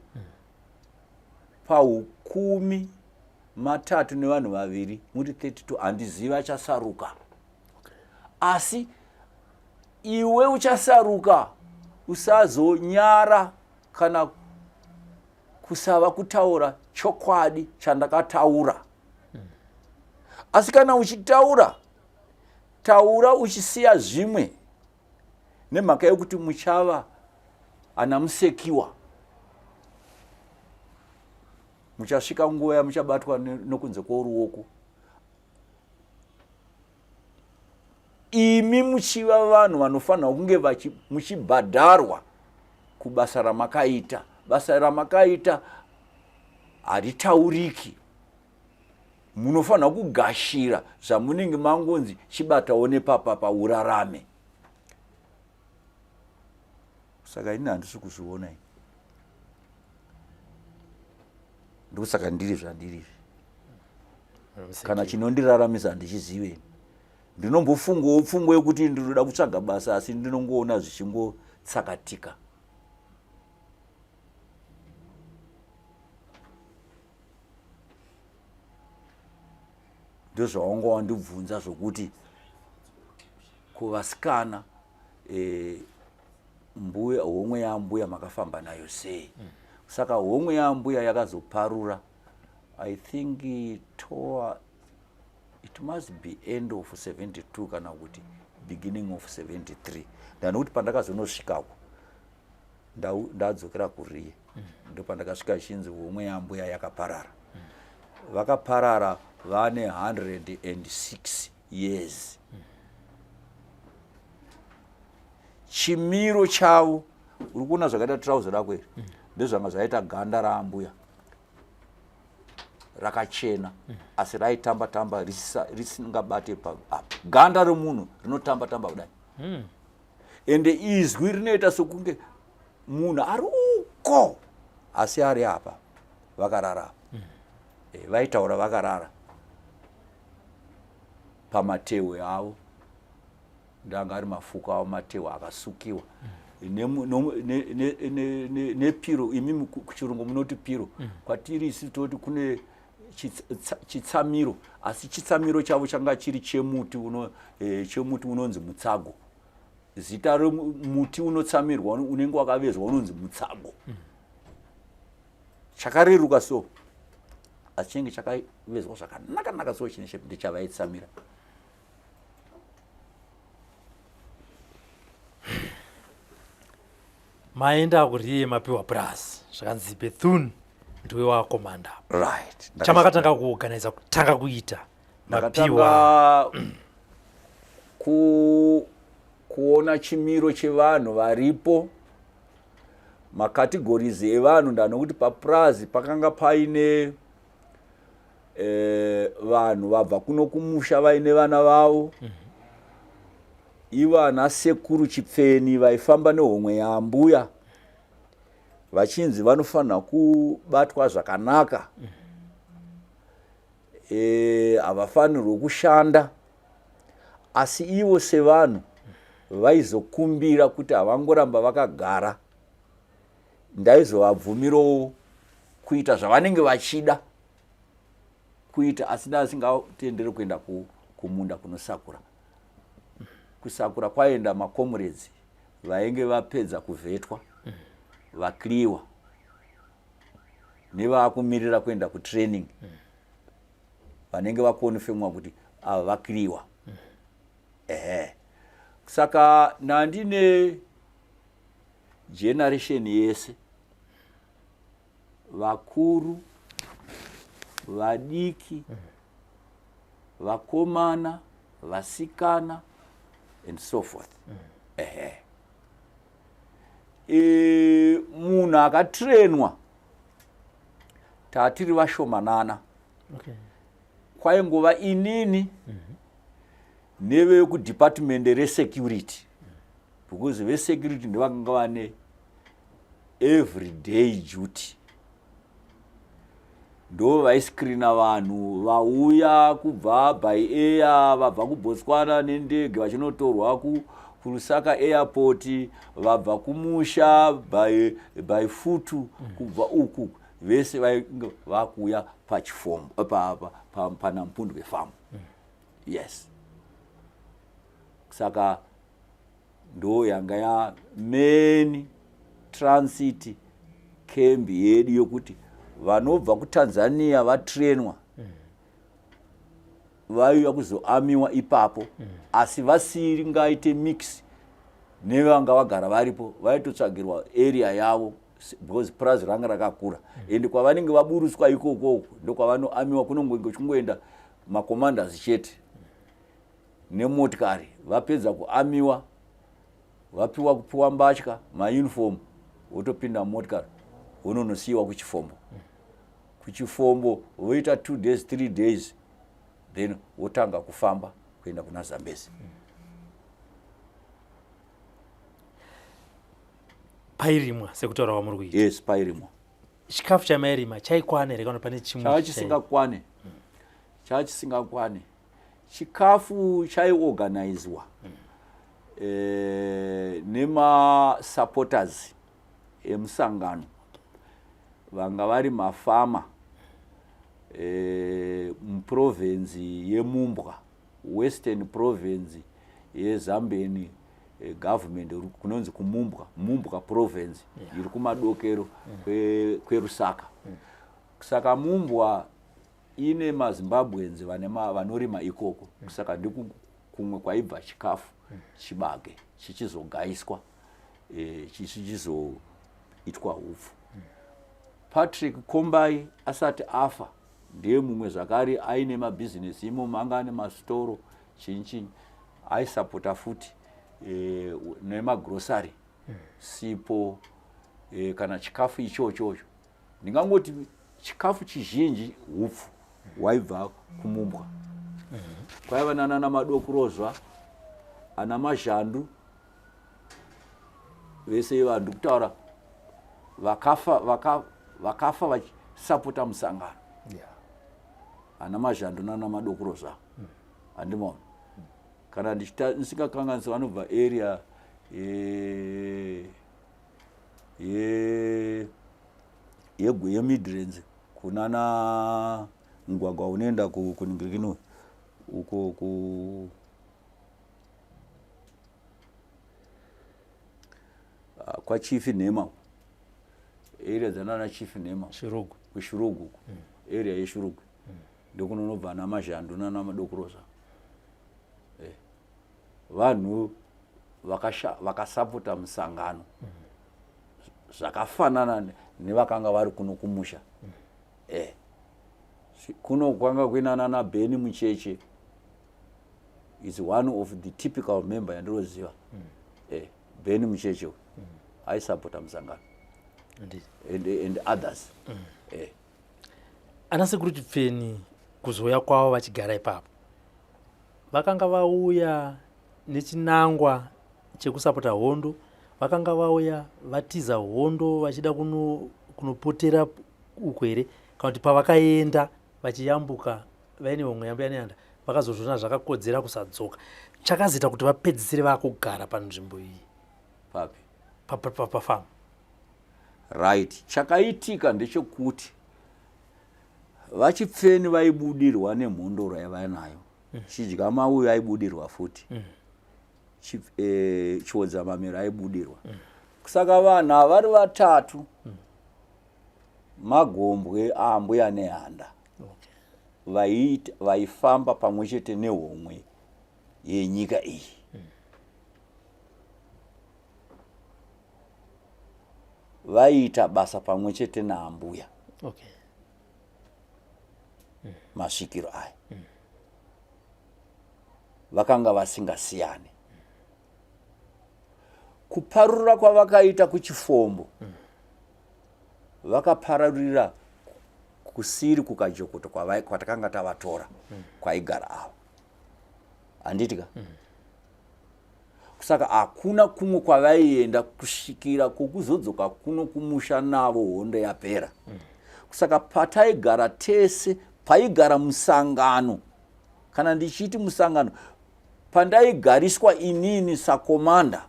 paukumi matatu nevanhu vaviri muri 32, handizivi achasaruka. Asi iwe uchasaruka, usazonyara kana kusava kutaura chokwadi chandakataura. Asi kana uchitaura, taura uchisiya zvimwe, nemhaka yekuti muchava ana musekiwa. Muchasvika nguva yamuchabatwa nokunze kworuoko, imi muchiva vanhu vanofanira kunge muchibhadharwa kubasa ramakaita. Basa ramakaita haritauriki. Munofanira kugashira zvamunenge mangonzi chibatawo nepapapa urarame. Saka ini handisi kuzviona ini. Ndosaka ndiri zvandiri izvi. Kana chinondiraramisa handichizive ini. Ndinombofungawo pfungwa yekuti ndinoda kutsvaga basa asi ndinongoona zvichingotsakatika. Ndozvawanga wandibvunza zvokuti kuvasikana e, mbuya homwe yaambuya makafamba nayo sei? Saka homwe yaambuya yakazoparura I think toa it must be end of 72 kana kuti beginning of 73. Ndanokuti pandakazonosvikako ndadzokera kuriye ndopandakasvika chinzi homwe yambuya yakaparara. Vakaparara vane 106 years. Chimiro chavo uri kuona zvakaita trouser rako iri ndezvanga zvaita ganda raambuya rakachena asi raitamba tamba risingabate apa. Ganda remunhu rinotamba tamba kudai. Ende izwi rinoita sokunge munhu ari uko asi ari apa vakarara. Vaitaura vakarara pamatehwe avo, ndanga ari mafuko avo matehwe akasukiwa nepiro. Imi kuchirungu munoti piro, kwatiri isu toti kune chitsamiro, asi chitsamiro chavo changa chiri chemuti uno, chemuti unonzi mutsago. Zita remuti unotsamirwa unenge wakavezwa unonzi mutsago. Chakareruka so asi chinenge chakavezwa zvakanaka-naka so chine shepi ndechavaitsamira. Maenda kuriye mapiwa purazi zvakanzi Bethune ndiwe wakomanda. Right. Chamakatanga kuorganiza kutanga kuita mapiwa kuona chimiro chevanhu varipo, makategorizi evanhu. Ndanokuti papurazi pakanga paine vanhu vabva kuno kumusha vaine vana vavo, ivo ana sekuru Chipfeni vaifamba nehomwe yaambuya vachinzi vanofanira kubatwa zvakanaka, havafanirwi kushanda, asi ivo sevanhu vaizokumbira kuti havangoramba vakagara. Ndaizovabvumirawo kuita zvavanenge vachida kuita, asi ndasingatenderi kuenda kumunda kunosakura. Kusakura kwaenda makomuredzi vainge vapedza kuvhetwa, vakliwa nevakumirira kuenda kutraining, vanenge vakonfemwa kuti ava vakliwa. Ehe, saka nandine generation yese, vakuru, vadiki, vakomana, vasikana and so forth. Ehe, munhu akatrenwa tatiri vashomanana. Kwaingova inini nevekudepartment resecurity, because vesecurity ndevakanga vane everyday duty, ndo vaiscreena vanhu vauya kubva by air, vabva kuBotswana nendege vachinotorwa kuLusaka airport, vabva kumusha by foot kubva uku, vese vainge vakuuya pachifombo paNampundwe farm. Yes, saka ndo yanga ya main transit camp yedu yokuti vanobva kuTanzania vatrenwa vaiuya kuzoamiwa ipapo, asi vasiri ngaite mix nevanga vagara varipo, vaitotsvagirwa area yavo because purazi ranga rakakura. Ende kwavanenge vaburuswa ikoko ndokwavanoamiwa, kunongonge uchingoenda macommanders chete nemotikari. Vapedza kuamiwa, vapiwa kupiwa mbatya, mauniform, wotopinda mumotikari wononosiyiwa kuchifombo. Kuchifombo voita 2 days, 3 days. Then wotanga kufamba kuenda kuna Zambezi. Pairimwa sekutaura kwamuri kuita? Yes, pairimwa. Chikafu chamairima chaikwana here kana pane chimwe? Chava chisingakwane. Chava chisingakwane. Chikafu chaiorganizwa nemasupporters emusangano vanga vari mafama muprovince yeMumbwa, Western Province yeZambian government, kunonzi kuMumbwa, Mumbwa Province iri kumadokero kweRusaka. Saka Mumbwa ine maZimbabweans vanorima ikoko. Saka ndiku kumwe kwaibva chikafu, chibage chichizogaiswa, chichizoitwa hupfu. Patrick Kombai asati afa ndiye mumwe zvakare aine mabhizinesi imomo, anga ane masitoro, chinyi chinyi, aisapota futi nemagrosari, sipo, kana chikafu ichochocho. Ndingangoti chikafu chizhinji, hupfu hwaibva kuMumbwa. Kwaiva nanana Madokurozva, ana Mazhandu, vese vanhu ndikutaura vakafa, vakafa vachisapota musangano. Ana Mazhandu nana Madokurozva, handimaona kana ndisingakanganisi, vanobva area yeMidlands kunana mugwagwa unoenda kuningirikino uko ku kwaChief Nhema, area dzanana Chief Nhema. Shurugwi. KuShurugwi uko, area yeShurugwi, ndokunonobva ana Mazhandu nana Madokuroza. Vanhu vakasapota musangano zvakafanana nevakanga vari kuno kumusha. Kuno kwanga kuina nana Beni Mucheche, is one of the typical member yandinoziva. Beni Mucheche aisapota musangano and others. Ana Sekuru Chipfeni kuzouya kwavo vachigara ipapo, vakanga vauya nechinangwa chekusapota hondo? Vakanga vauya vatiza hondo vachida kunopotera uko here, kana kuti pavakaenda vachiyambuka vaine homwe yaMbuya Nehanda vakazozviona zvakakodzera kusadzoka? Chakazoita kuti vapedzisire vakugara panzvimbo iyi? Papi? Pafamu. Right, chakaitika ndechekuti vaChipfeni vaibudirwa nemhondoro yavainayo. Chidya mauyu aibudirwa futi. Chiodza mamiro aibudirwa. Saka vanhu ava vari vatatu magombwe aAmbuya Nehanda vaifamba pamwe chete nehomwe yenyika iyi. Vaiita basa pamwe chete naambuya. Masvikiro aya vakanga vasingasiyani. Kuparura kwavakaita kuChifombo, vakapararira kusiri kuKajokoto kwatakanga tavatora, kwaigara ava, handiti ka? Saka hakuna kumwe kwavaienda kusvikira kwokuzodzoka kuno kumusha navo hondo yapera. Saka pataigara tese paigara musangano. Kana ndichiti musangano, pandaigariswa inini sakomanda,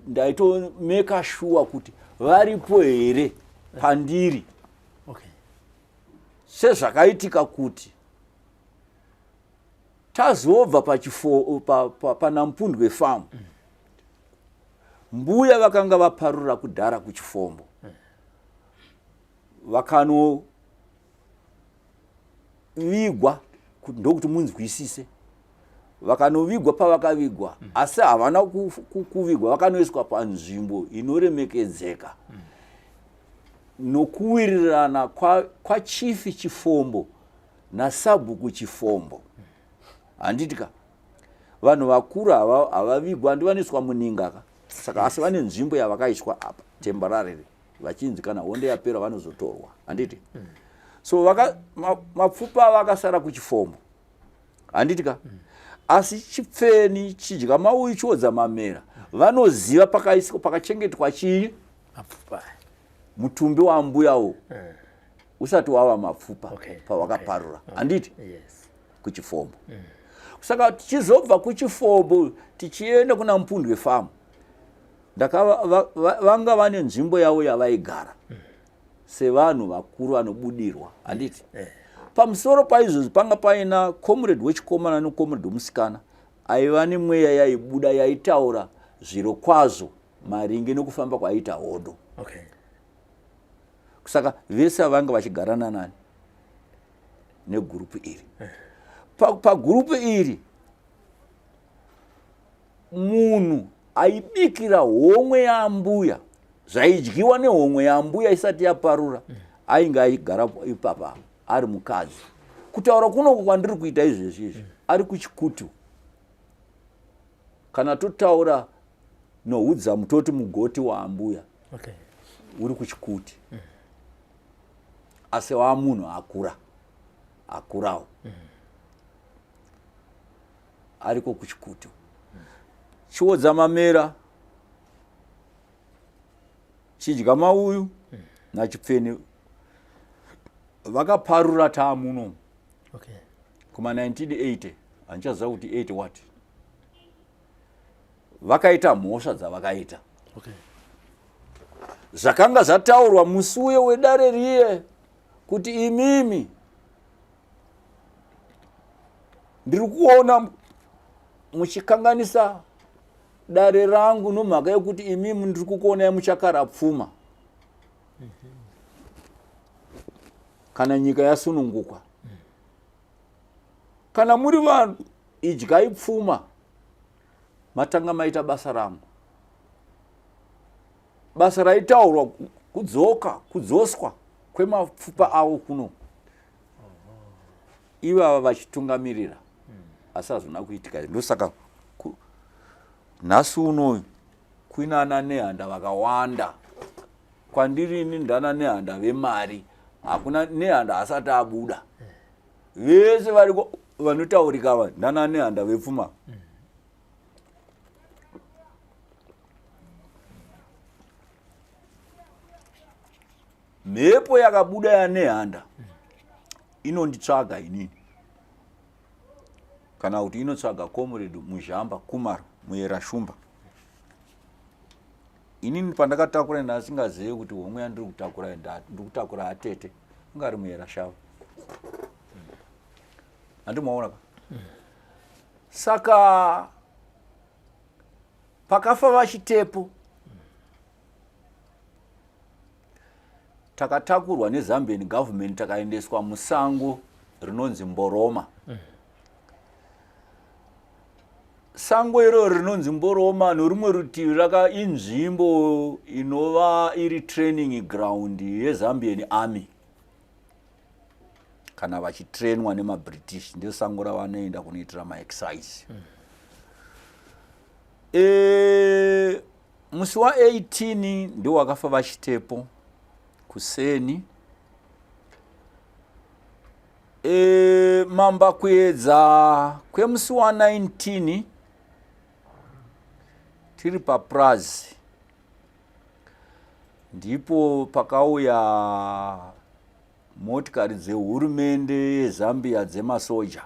ndaitomeka sure kuti varipo here pandiri. Sezvakaitika kuti tazobva panaMpundwe farm, mbuya vakanga vaparura kudhara kuChifombo, vakanovigwa. Ndokuti munzwisise, vakanovigwa pavakavigwa, asi havana kuvigwa, vakanoiswa panzvimbo inoremekedzeka nokuwirirana kwaChief Chifombo naSabhuku Chifombo, handiti ka? Vanhu vakuru havavigwa, handi vanoiswa muninga ka? Saka asi vane nzvimbo yavakaiswa apa temporarily, vachinzi kana hondo yapera vanozotorwa, handiti? So vaka, ma, mapfupa ava akasara kuchifomo handiti ka mm. Asi chipfeni chidya mauyu chiodza mamera vanoziva pakaiswa pakachengetwa chii mapfupa mutumbi waambuyawo eh. Usati wava mapfupa okay. Pawakaparura okay. Handiti yes. Kuchifombo mm. Saka tichizobva kuchifombo tichienda kuna Mupundwe famu vanga vane nzvimbo yavo yavaigara mm. Sevanhu vakuru vanobudirwa handiti yeah. Pamusoro paizvozvi panga paina comrade wechikomana necomrade wemusikana aiva nemweya yaibuda yaitaura zviro kwazvo maringe nekufamba kwaiita hondo okay. Saka vese vanga vachigara nanani negurupu iri eh. Pagurupu iri munhu aibikira homwe yaambuya zvaidyiwa nehomwe yaambuya isati yaparura mm. Ainge aigara ipapa ari mukadzi kutaura kunoko kwandiri kuita izvezvi izvi mm. Ari kuchikutu kana totaura nohudzamu toti mugoti waambuya okay. Uri kuchikuti mm. Asi waamunhu akura akurawo mm. Ariko kuchikuti mm. Chiodza mamera chidya mauyu mm. Nachipfeni vakaparura taamuno okay. Kuma 1980 handichaziva kuti 80 what vakaita mhosva dzavakaita okay. Zvakanga zvataurwa musi uye wedare riye kuti imimi ndiri kuona muchikanganisa dare rangu nomhaka yekuti imimi ndiri kukuonai muchakara pfuma kana nyika yasunungukwa kana muri vanhu idyai pfuma matanga maita basa rangu basa raitaurwa kudzoka kudzoswa kwemapfupa avo kuno ivava vachitungamirira asi hazvina kuitika ndosaka nhasi unoyu kuina ana nehanda vakawanda kwandiri ini ndana nehanda vemari hakuna nehanda asati abuda vese variko vanotaurika ava ndana nehanda vepfuma mhepo yakabuda yanehanda inonditsvaga inini kana kuti inotsvaga comrade Muzhamba Kumar Muyera Shumba inini pandakatakura ndasingazive kuti homwe yandiri kutakura ndiri kutakura atete ungari Muyera Shava handimaona ka saka pakafa vachitepo takatakurwa nezambian government takaendeswa musango rinonzi Mboroma mm. Sango iroro rinonzi Mboroma norumwe rutivi raka inzvimbo inova iri training ground yezambian army kana vachitrenwa nemabritish ndesango ravanoenda kunoitira maexercise mm. E, musi wa18 ndo wakafa vachitepo kuseni e, mamba kuedza kwemusi wa19 tiri paprazi ndipo pakauya motikari dzehurumende yezambia dzemasoja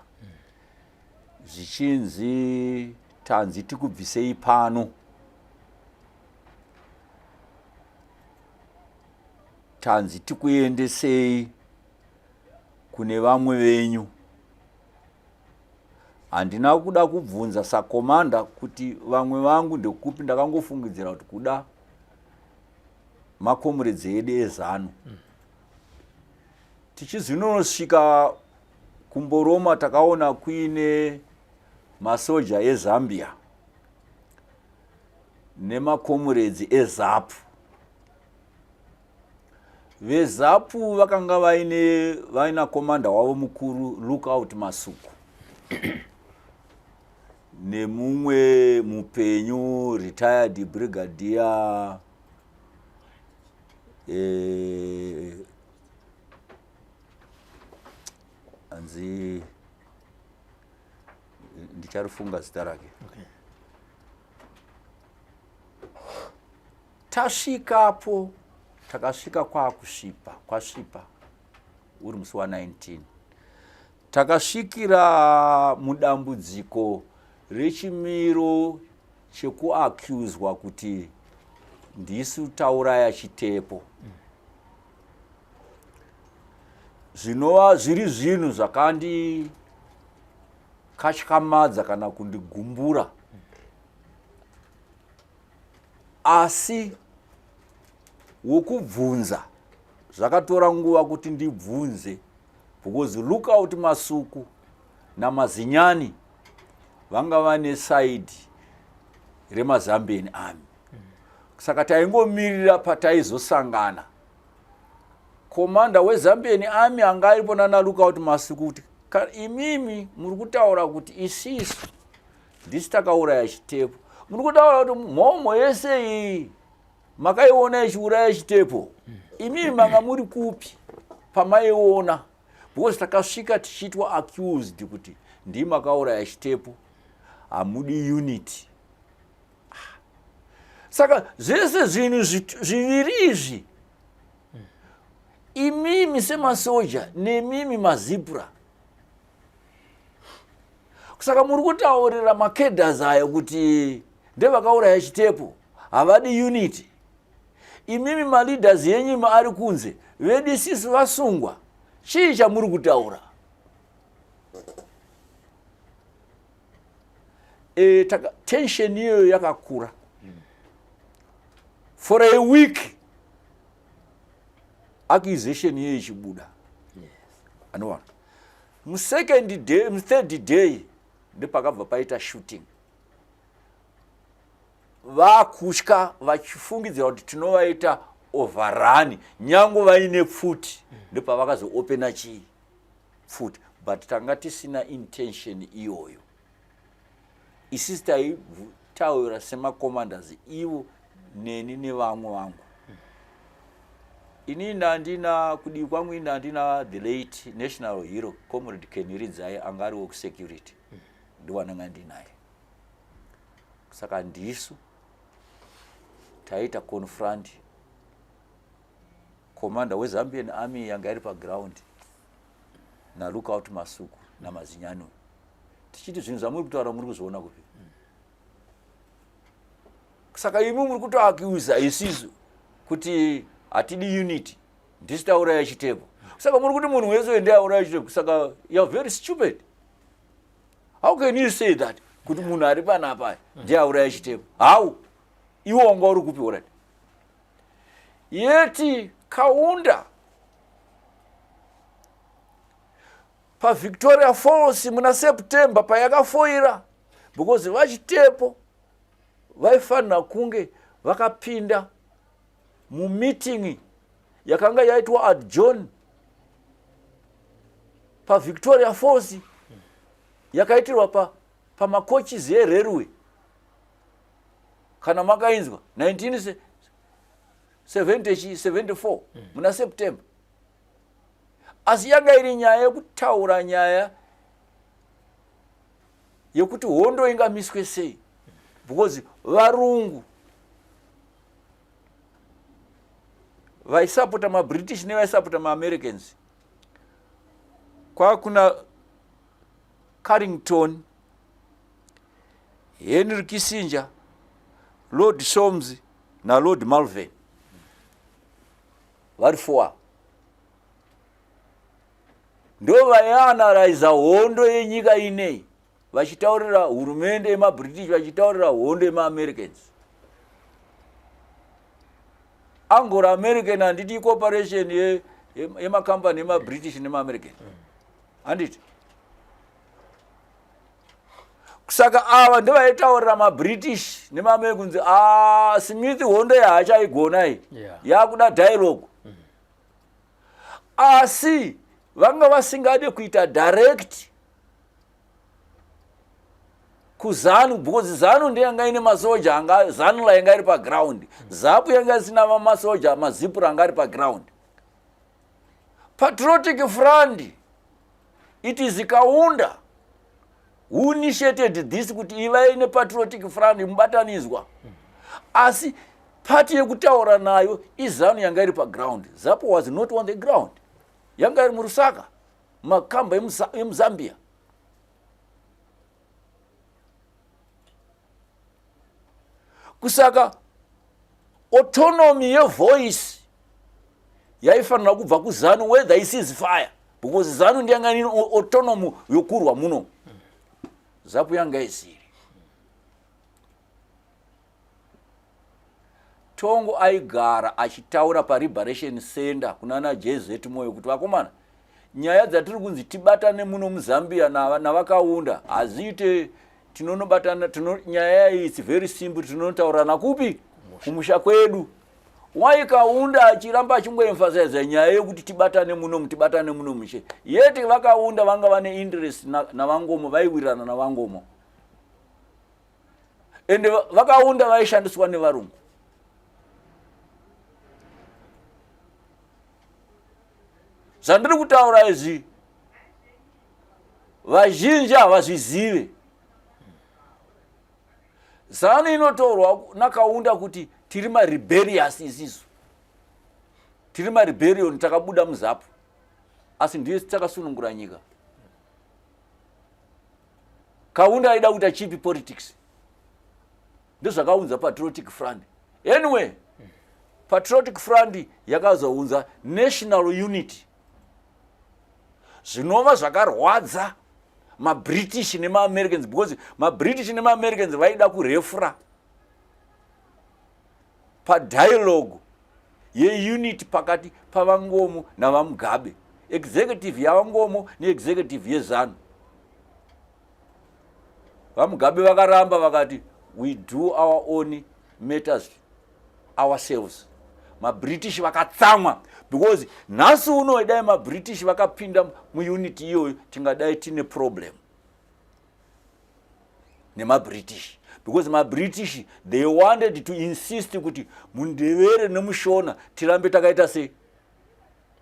zvichinzi tanzi tikubvisei pano tanzi tikuendesei kune vamwe venyu handina kuda kubvunza sakomanda kuti vamwe vangu ndekupi ndakangofungidzira kuti kuda makomuredzi edu ezanu mm. Tichizinosvika kumboroma takaona kuine masoja ezambia nemakomuredzi ezapu vezapu vakanga vaine vaina komanda wavo mukuru Lookout Masuku nemumwe mupenyu retired brigadier eh, Hanzi ndicharifunga zita rake. Okay. Tasvikapo, takasvika kwakusvipa, kwasvipa uri musi wa19. Takasvikira mudambudziko rechimiro chekuaccuswa kuti ndisu tauraya Chitepo, zvinova zviri zvinhu zvakandikatyamadza kana kundigumbura. Asi wokubvunza zvakatora nguva kuti ndibvunze, because Lookout Masuku naMazinyani vanga vane side remaZambian Army, saka taingomirira pataizosangana commander weZambian Army anga aripo nana Lookout Masuku, kuti imimi muri kutaura kuti isisu ndisi takauraya Chitepo, muri kutaura kuti mhomho yese iyi makaiona ichiuraya Chitepo, imimi manga muri kupi pamaiona? Because takasvika tichiitwa accused kuti ndii makauraya Chitepo, hamudi unity. Saka zvese zvinhu zviviri izvi, imimi semasoja nemimi maZIPRA, saka muri kutaurira macadres ayo kuti ndevakauraya Chitepo, havadi unity. Imimi maleaders yenyu ari kunze, vedu sisi vasungwa, chii chamuri kutaura? Tension iyoyo yakakura for a week, accusation iyoyo ichibuda. Anowana musecond day, muthird day ndepakabva paita shooting. Vakutya vachifungidzira kuti tinovaita overrun nyange vaine pfuti, ndopavakazoopena chii, pfuti. But tanga tisina intention iyoyo. Isisi taitaura semacommanders, ivo neni nevamwe vangu. Ini ndandina kudii kwangu, ini ndandina the late national hero Comrade Kenny Ridzai, anga ari wekusecurity, ndiwananga ndinaye. Saka ndisu taita confront commander weZambian Army yanga iri paground naLookout Masuku naMazinyano, tichiti zvinhu zvamuri kutaura muri kuzviona kupi? Saka imi muri kutoaccusa isisu kuti hatidi unity, ndisi tauraya Chitepo. Saka muri kuti munhu wese ndiye auraya Chitepo. Saka you are very stupid. How can you say that, kuti munhu ari panapa ndiye auraya Chitepo? How? Iwe wanga uri kupi? Already yeti Kaunda paVictoria Falls muna September payakafoira, because vaChitepo vaifanira kunge vakapinda mumeeting yakanga yaitwa adjourn paVictoria Falls, yakaitirwa pamacoaches erailway, kana makainzwa, 1974 muna September. Asi yanga iri nyaya yekutaura nyaya yekuti hondo ingamiswe sei, because varungu vaisapota maBritish nevaisapota maAmericans, kwakuna Carrington, Henry Kissinger, Lord Soames naLord Malvern, vari four, ndo vaianalyza hondo yenyika inei, vachitaurira hurumende yemaBritish, vachitaurira hondo yemaAmericans. Anglo American, handiti corporation yemakambani yemaBritish nemaAmerican, handiti? Saka ava ndovaitaurira maBritish nemaAmerican kunzi a Smith hondo yaachaigona iyi, yakuda dialogue. Asi vanga vasingade kuita direct kuZANU, because ZANU ndeyanga ine masoja anga, ZANLA yanga iri paground, ZAPU yanga isina masoja, maZIPRA anga ari paground. Patriotic Front It is Kaunda who initiated this kuti ivai nepatriotic front mubatanidzwa. Asi pati yekutaura nayo iZanu yanga iri paground. ZAPU was not on the ground, yanga iri muRusaka, makamba emuZambia. Kusaka autonomy yevoice yaifanira kubva kuZanu whether icease fire, because ZANU ndiyanga ine autonomy yokurwa muno, ZAPU yanga isiri. Tongo aigara achitaura paliberation center kunana JZ Moyo kuti, vakomana, nyaya dzatiri kunzi tibatane muno muZambia navakaunda haziite. Tinonobatana tino, nyaya iyi it's very simple, tinonotaurirana kupi? Kumusha kwedu. Why Kaunda achiramba achingoemphasiza nyaya yekuti tibatane munomu, tibatane muno mushe, yet vakaunda vanga vane interest navangomo, vaiwirirana navangomo, ende vakaunda vaishandiswa nevarungu. Zvandiri kutaura izvi vazhinji havazvizive. ZANU inotorwa nakaunda kuti tiri marebellious, isisu tiri marebellion, takabuda muZAPU, asi ndiye takasunungura nyika. Kaunda aida kuita cheap politics, ndozvakaunza Patriotic Front. Anyway, Patriotic Front yakazounza national unity, zvinova zvakarwadza maBritish nemaAmericans, because maBritish nemaAmericans vaida kurefera padialogue yeunity pakati pavangomo navaMugabe, executive yavangomo neexecutive yeZANU. VaMugabe vakaramba, vakati, "We do our own matters ourselves." MaBritish vakatsamwa because nhasi uno dai maBritish vakapinda muunity iyoyo, tingadai tine problem nemaBritish, because maBritish, they wanted to insist kuti muNdevere nemuShona tirambe takaita sei?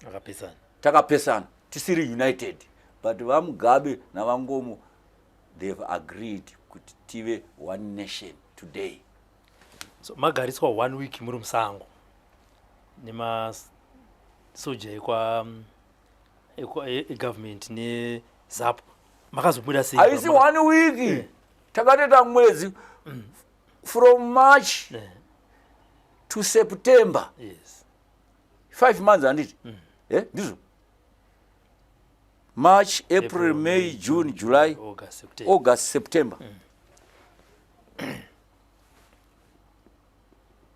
Akapesana. Takapesana, tisiri united. But vaMugabe navangomo, they've agreed kuti tive one nation today. So magariswa one week muri musango nemasoja ekwa egovernment neZAPU, makazobuda sei? Haisi one week. Takatoita mwedzi, from March to September. 5 months, handiti? Eh, ndizvo, March, April, April, May, June, July, August, September. August, September,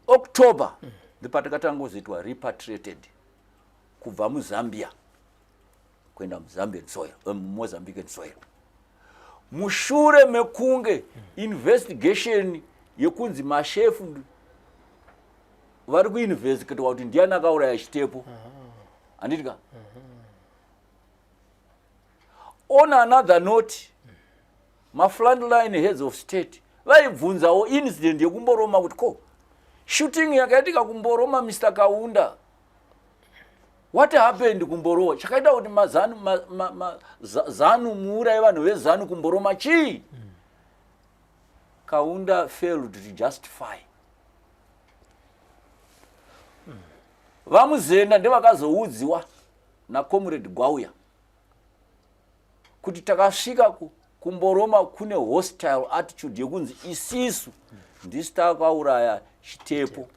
October ndopatakatanga kuzoitwa repatriated kubva muZambia kuenda muZambian soil, muMozambican soil, mushure mekunge investigation yekunzi mashefu vari kuinvestigatwa kuti ndiani akauraya Chitepo, handiti ka? On another note, mafrontline heads of state vaibvunzawo incident yekumboroma kuti ko shooting yakaitika kumboroma, Mr Kaunda, what happened kumborowa chakaita kuti mazanu ma, ma, ma, ZANU muurayi vanhu veZANU kumboroma chii? Kaunda failed to justify. VaMuzenda ndevakazoudziwa nacomrade Gwauya kuti takasvika kumboroma kune hostile attitude yekunzi isisu ndisi takauraya Chitepo,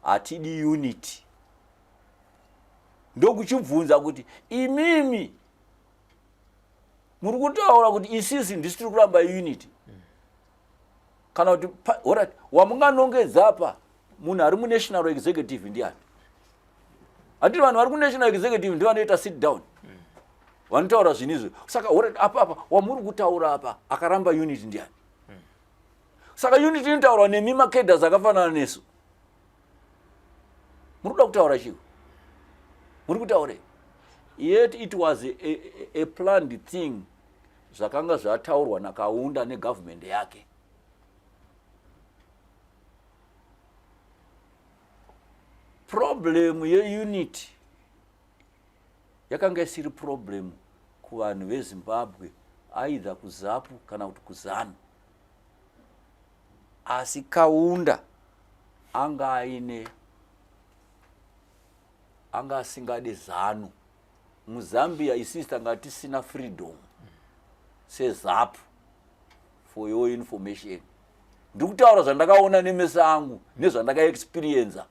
hatidi unity. Ndokuchibvunza kuti imimi muri kutaura kuti isisi ndisi tiri kuramba unity, kana kuti alright, wamunganongedza pa munhu ari munational executive ndiani? Handiti vanhu vari kunational executive ndivanoita sit down, vanotaura zvinhu izvo? Saka alright, apa wamuri kutaura apa akaramba unity ndiani? Saka unity inotaurwa nemi macadres akafanana nesu, muri kuda kutaura chiko? Muri kutaurei? Yet it was a planned thing, zvakanga zvataurwa nakaunda negovernment yake. Problem yeunity yakanga isiri problem. kuvanhu veZimbabwe either kuZapu kana kuti kuZanu. Asi Kaunda anga aine anga asingade Zanu. MuZambia isisi tanga tisina freedom seZapu, for your information. Ndiri kutaura zvandakaona nemeso angu nezvandakaexperienza.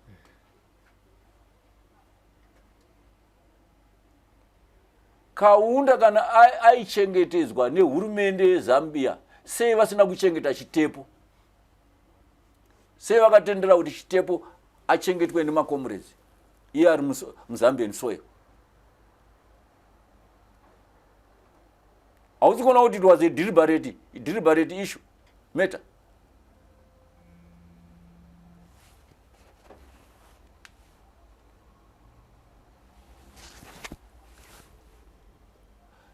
Kaunda kana aichengetedzwa nehurumende yeZambia, sei vasina kuchengeta Chitepo? Sei vakatendera kuti Chitepo achengetwe nemacomrades iye ari muZambian soil? Hausi kuona kuti it was a deliberate issue matter?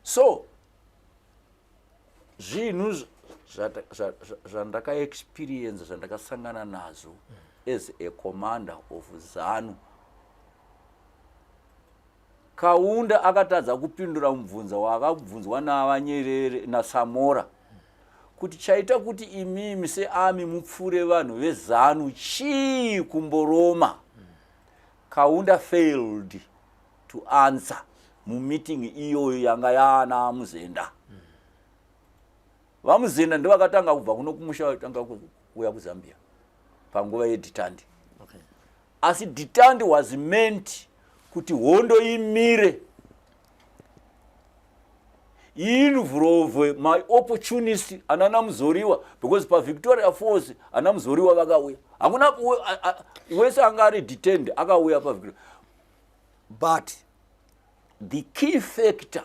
So zvinhu zvandakaexperience, zvandakasangana nazvo as a commander of ZANU, Kaunda akatadza kupindura mubvunzo waakabvunzwa naVaNyerere naSamora kuti chaita kuti imimi searmy mupfure vanhu veZANU chii kuMboroma. Kaunda failed to answer mumeeting iyoyo yanga yaana Muzenda. VaMuzenda ndovakatanga kubva kuno kumusha vatanga kuuya kuZambia panguva yedetente. Asi detente was meant kuti hondo imire, involve maopportunist anana Muzoriwa, because paVictoria Falls ana Muzoriwa vakauya. Hakuna wese anga ari detained akauya paVictoria. But the key factor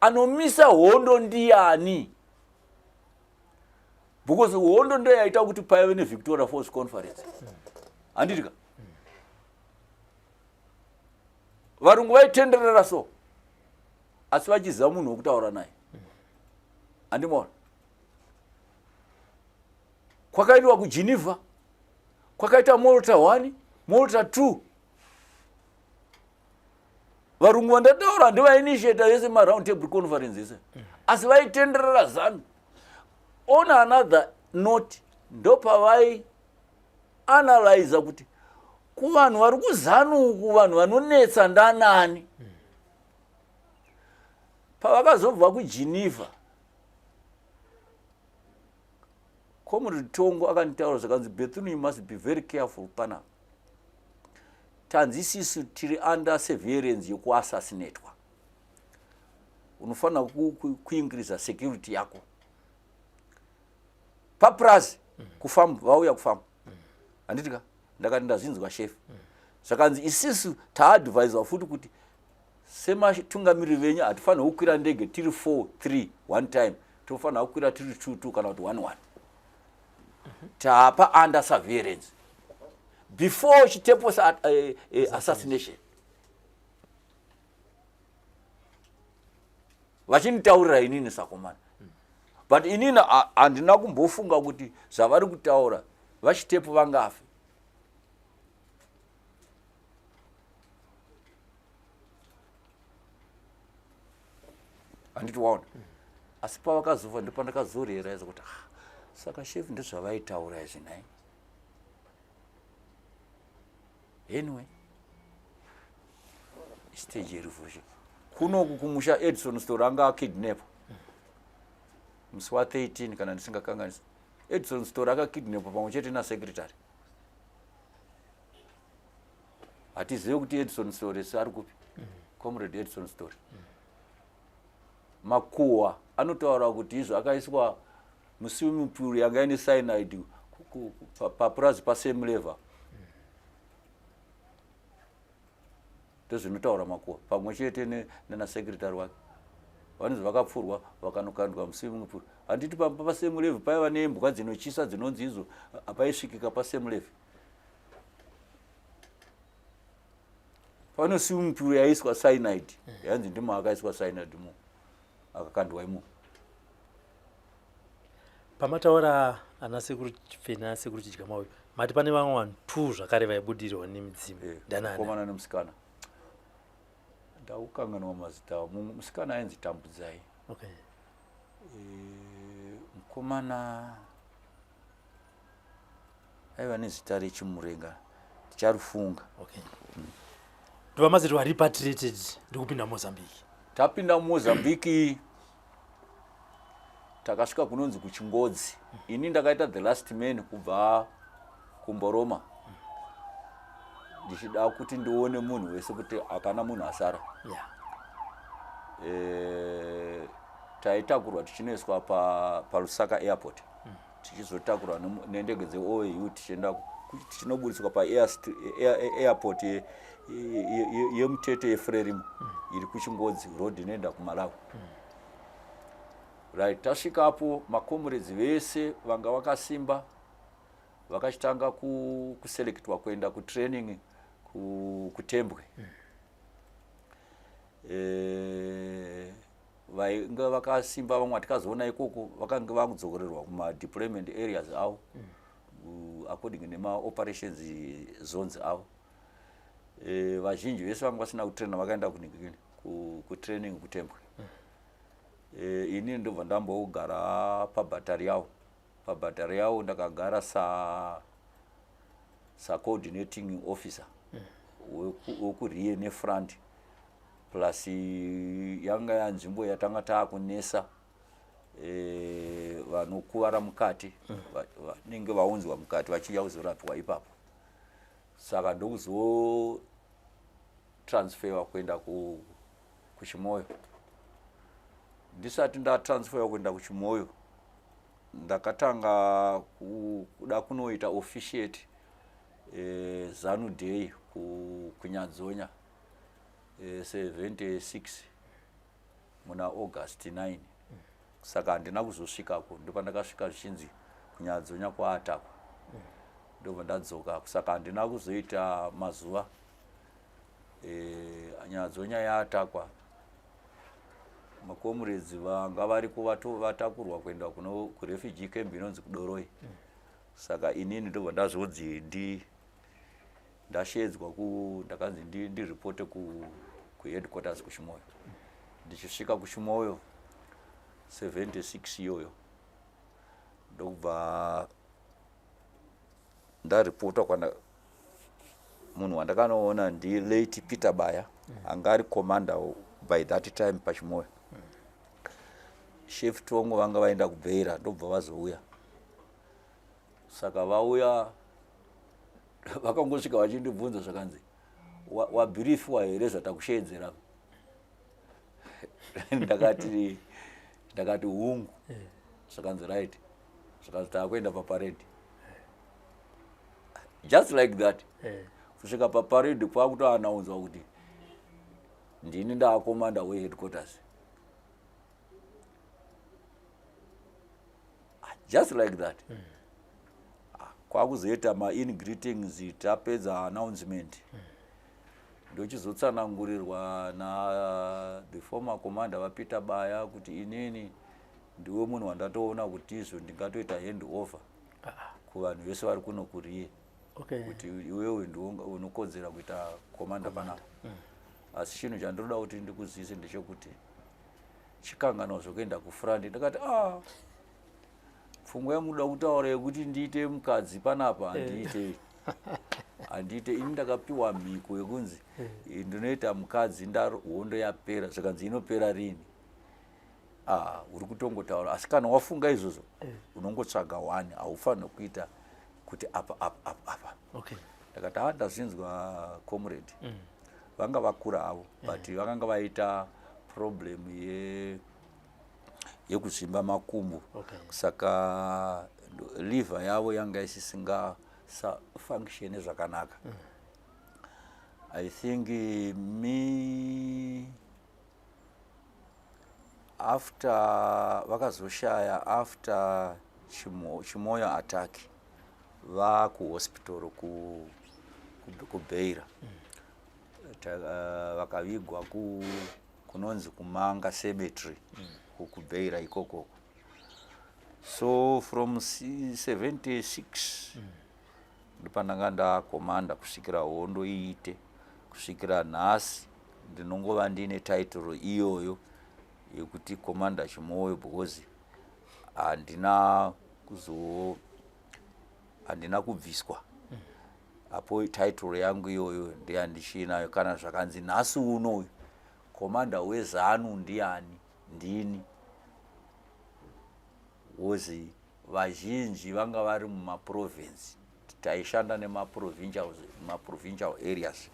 anomisa hondo ndiani? Because hondo ndo yaita kuti paive neVictoria Falls Conference, handiti ka? Varungu vaitenderera so, asi vachiziva munhu wekutaura naye, handimaona? Kwakaitwa kuGeneva, kwakaita Malta 1, Malta 2. Varungu vandataura ndivainitiata vese maround table conference ese, asi vaitenderera ZANU. On another note, ndopavai analyza kuti kuvanhu vari kuZANU uku, vanhu vanonetsa ndanani. Pavakazobva kuGeneva, Comrade Tongo akanditaura zvakanzi, "Bethune, you must be very careful panapa. Tanzi isisu tiri under surveillance yekuassassinatwa. Unofanira kuincreasa security yako papurazi kufamu." Vauya kufamu, handiti ka? Ndakati, "Ndazvinzwa, chef." Zvakanzi isisu taadviswa futi kuti sematungamiriri venyu hatifaniri kukwira ndege tiri 4 3 one time, tofanira kukwira tiri 2 2 kana kuti 1 1. Taapa under surveillance before Chitepo's assassination. Vachinitaurira inini sakomana, but inini handina kumbofunga kuti zvavari kutaura vaChitepo vangafe. Handiti waona? Asi pavakazofa ndopandakazorealize kuti, ah, saka chef ndezvavaitaura izvi nhai. Anyway, stage yerevolution kunoku kumusha, Edson Story anga akidnap musi wa13 kana ndisingakanganisi. Edson Story akakidnapwa pamwe chete nasecretary. Hatizive kuti Edson Story ari kupi, Comrade Edson Story. Makuhwa anotaura kuti izvo akaiswa muswimming pool yanga ine cyanide papurazi pasame level. Ndozvinotaura makuhwa. Pamwe chete nenasecretary wake vanonzi vakapfurwa vakanokandwa muswimming pool. Handiti pasame level paiva nembwa dzinochisa dzinonzi izvo hapaisvikika pasame level? Pane swimming pool yaiswa cyanide, yanzi ndimo akaiswa cyanide mo akakandwa imo. Pamataura ana Sekuru Chipfeni ana Sekuru Chidyamauyu, mati pane vamwe vanhu two zvakare vaibudirwa nemidzimu. Ndanani? Mukomana nemusikana. Ndakukanganwa mazita avo. Mumwe musikana ainzi Tambudzai. Okay. Mukomana aiva nezita rechimurenga, ticharifunga. Okay. Ndobva maziti warepatriated ndikupinda Mozambique. Tapinda muMozambique, takasvika kunonzi kuChingodzi. Ini ndakaita the last man kubva kuMboroma, ndichida kuti ndione munhu wese kuti hakana munhu asara. Taitakurwa tichinoiswa paLusaka airport, tichizotakurwa nendege dzeOAU tichienda tichinoburitswa paairport yeMutete yeFrelimo iri kuChingodzi road inoenda kuMalawi. Right, tasvikapo, macomrades vese vanga vakasimba vakachitanga kuselectwa kuenda kutraining kuTembwe. Vainge vakasimba vamwe vatikazoona ikoko vakange vakudzokorerwa kumadeployment areas avo according nemaoperations zones avo. Vazhinji vese vanga vasina kutraina vakaenda kutraining kuTembwe. Ini ndobva ndambogara pabhatari yavo. Pabhatari yavo ndakagara sa sacoordinating officer wekurear nefront, plus yanga yanzvimbo yatanga taakunesa vanokuvara mukati, vanenge vaunzwa mukati vachiuya kuzorapiwa ipapo. Saka ndokuzotransferwa kuenda kuChimoyo. Ndisati ndatransferwa kuenda kuChimoyo, ndakatanga kuda kunoita officiate ZANU Day kuNyadzonya 76 muna August 9. Saka handina kuzosvikako. Ndopandakasvika zvichinzi kuNyadzonya kwaattackwa, ndobva ndadzoka. Saka handina kuzoita mazuva Nyadzonya yaattackwa. Macomrades vanga variko vatakurwa kuenda kuno kurefugee camp inonzi kuDoroi. Saka inini ndobva ndazonzi ndashedzwa ndakanzi ndiripote kuheadquarters kuChimoyo. Ndichisvika kuChimoyo 76 iyoyo, ndokubva ndaripota kwana munhu wandakanoona ndi late Peter Baya, anga ari commander by that time paChimoyo. Chef Tongo vanga vaenda kuBeira, ndobva vazouya. Saka vauya, vakangosvika vachindibvunza, zvakanzi, "Wabriefwa here zvatakushedzera?" Ndakati hungu. Zvakanzi, "Right." Zvakanzi, "Taakuenda paparade." Just like that. Kusvika paparade, kwakutoannounzwa kuti ndini ndaakomanda weheadquarters, just like that. Kwakuzoita main greetings, tapedza announcement, ndochizotsanangurirwa na the former commander vaPeter Baya kuti inini ndiwe munhu wandatoona kuti izvo ndingatoita hand over kuvanhu vese vari kuno kurear, kuti iwewe ndiwe unokodzera kuita commander panapa. Asi chinhu chandinoda kuti ndikuzivise ndechekuti chikanganwa zvokuenda kufront. Ndakati, "Ah, pfungwa yamuda kutaura yekuti ndiite mukadzi panapa, handiite, handiite. Ini ndakapiwa mhiko yekunzi ndinoita mukadzi hondo yapera." Zvikanzi, "Inopera rini?" "Ah, uri kutongotaura, asi kana wafunga izvozvo unongotsvaga one, haufaniri kuita kuti apa apa apa apa." Ndakati, "Ha, ndazvinzwa, comrade." Vanga vakura avo, but vakanga vaita problem yekuzvimba makumbo. Saka liver yavo yanga isisingafunctione zvakanaka. I think me after vakazoshaya after Chimoyo attack, vakuhospital kuBeira. Vakavigwa kunonzi kuManga Cemetery kuBeira ikokoko. So from 76 ndopandanga ndakomanda kusvikira hondo iite, kusvikira nhasi. Ndinongova ndine title iyoyo yekuti Commander Chimoyo because handina kuzo handina kubviswa apo. Title yangu iyoyo ndeyandichinayo. Kana zvakanzi nhasi unoyu commander weZANU ndiani, ndini. Wozi vazhinji vanga vari mumaprovince, taishanda nemaprovincial areas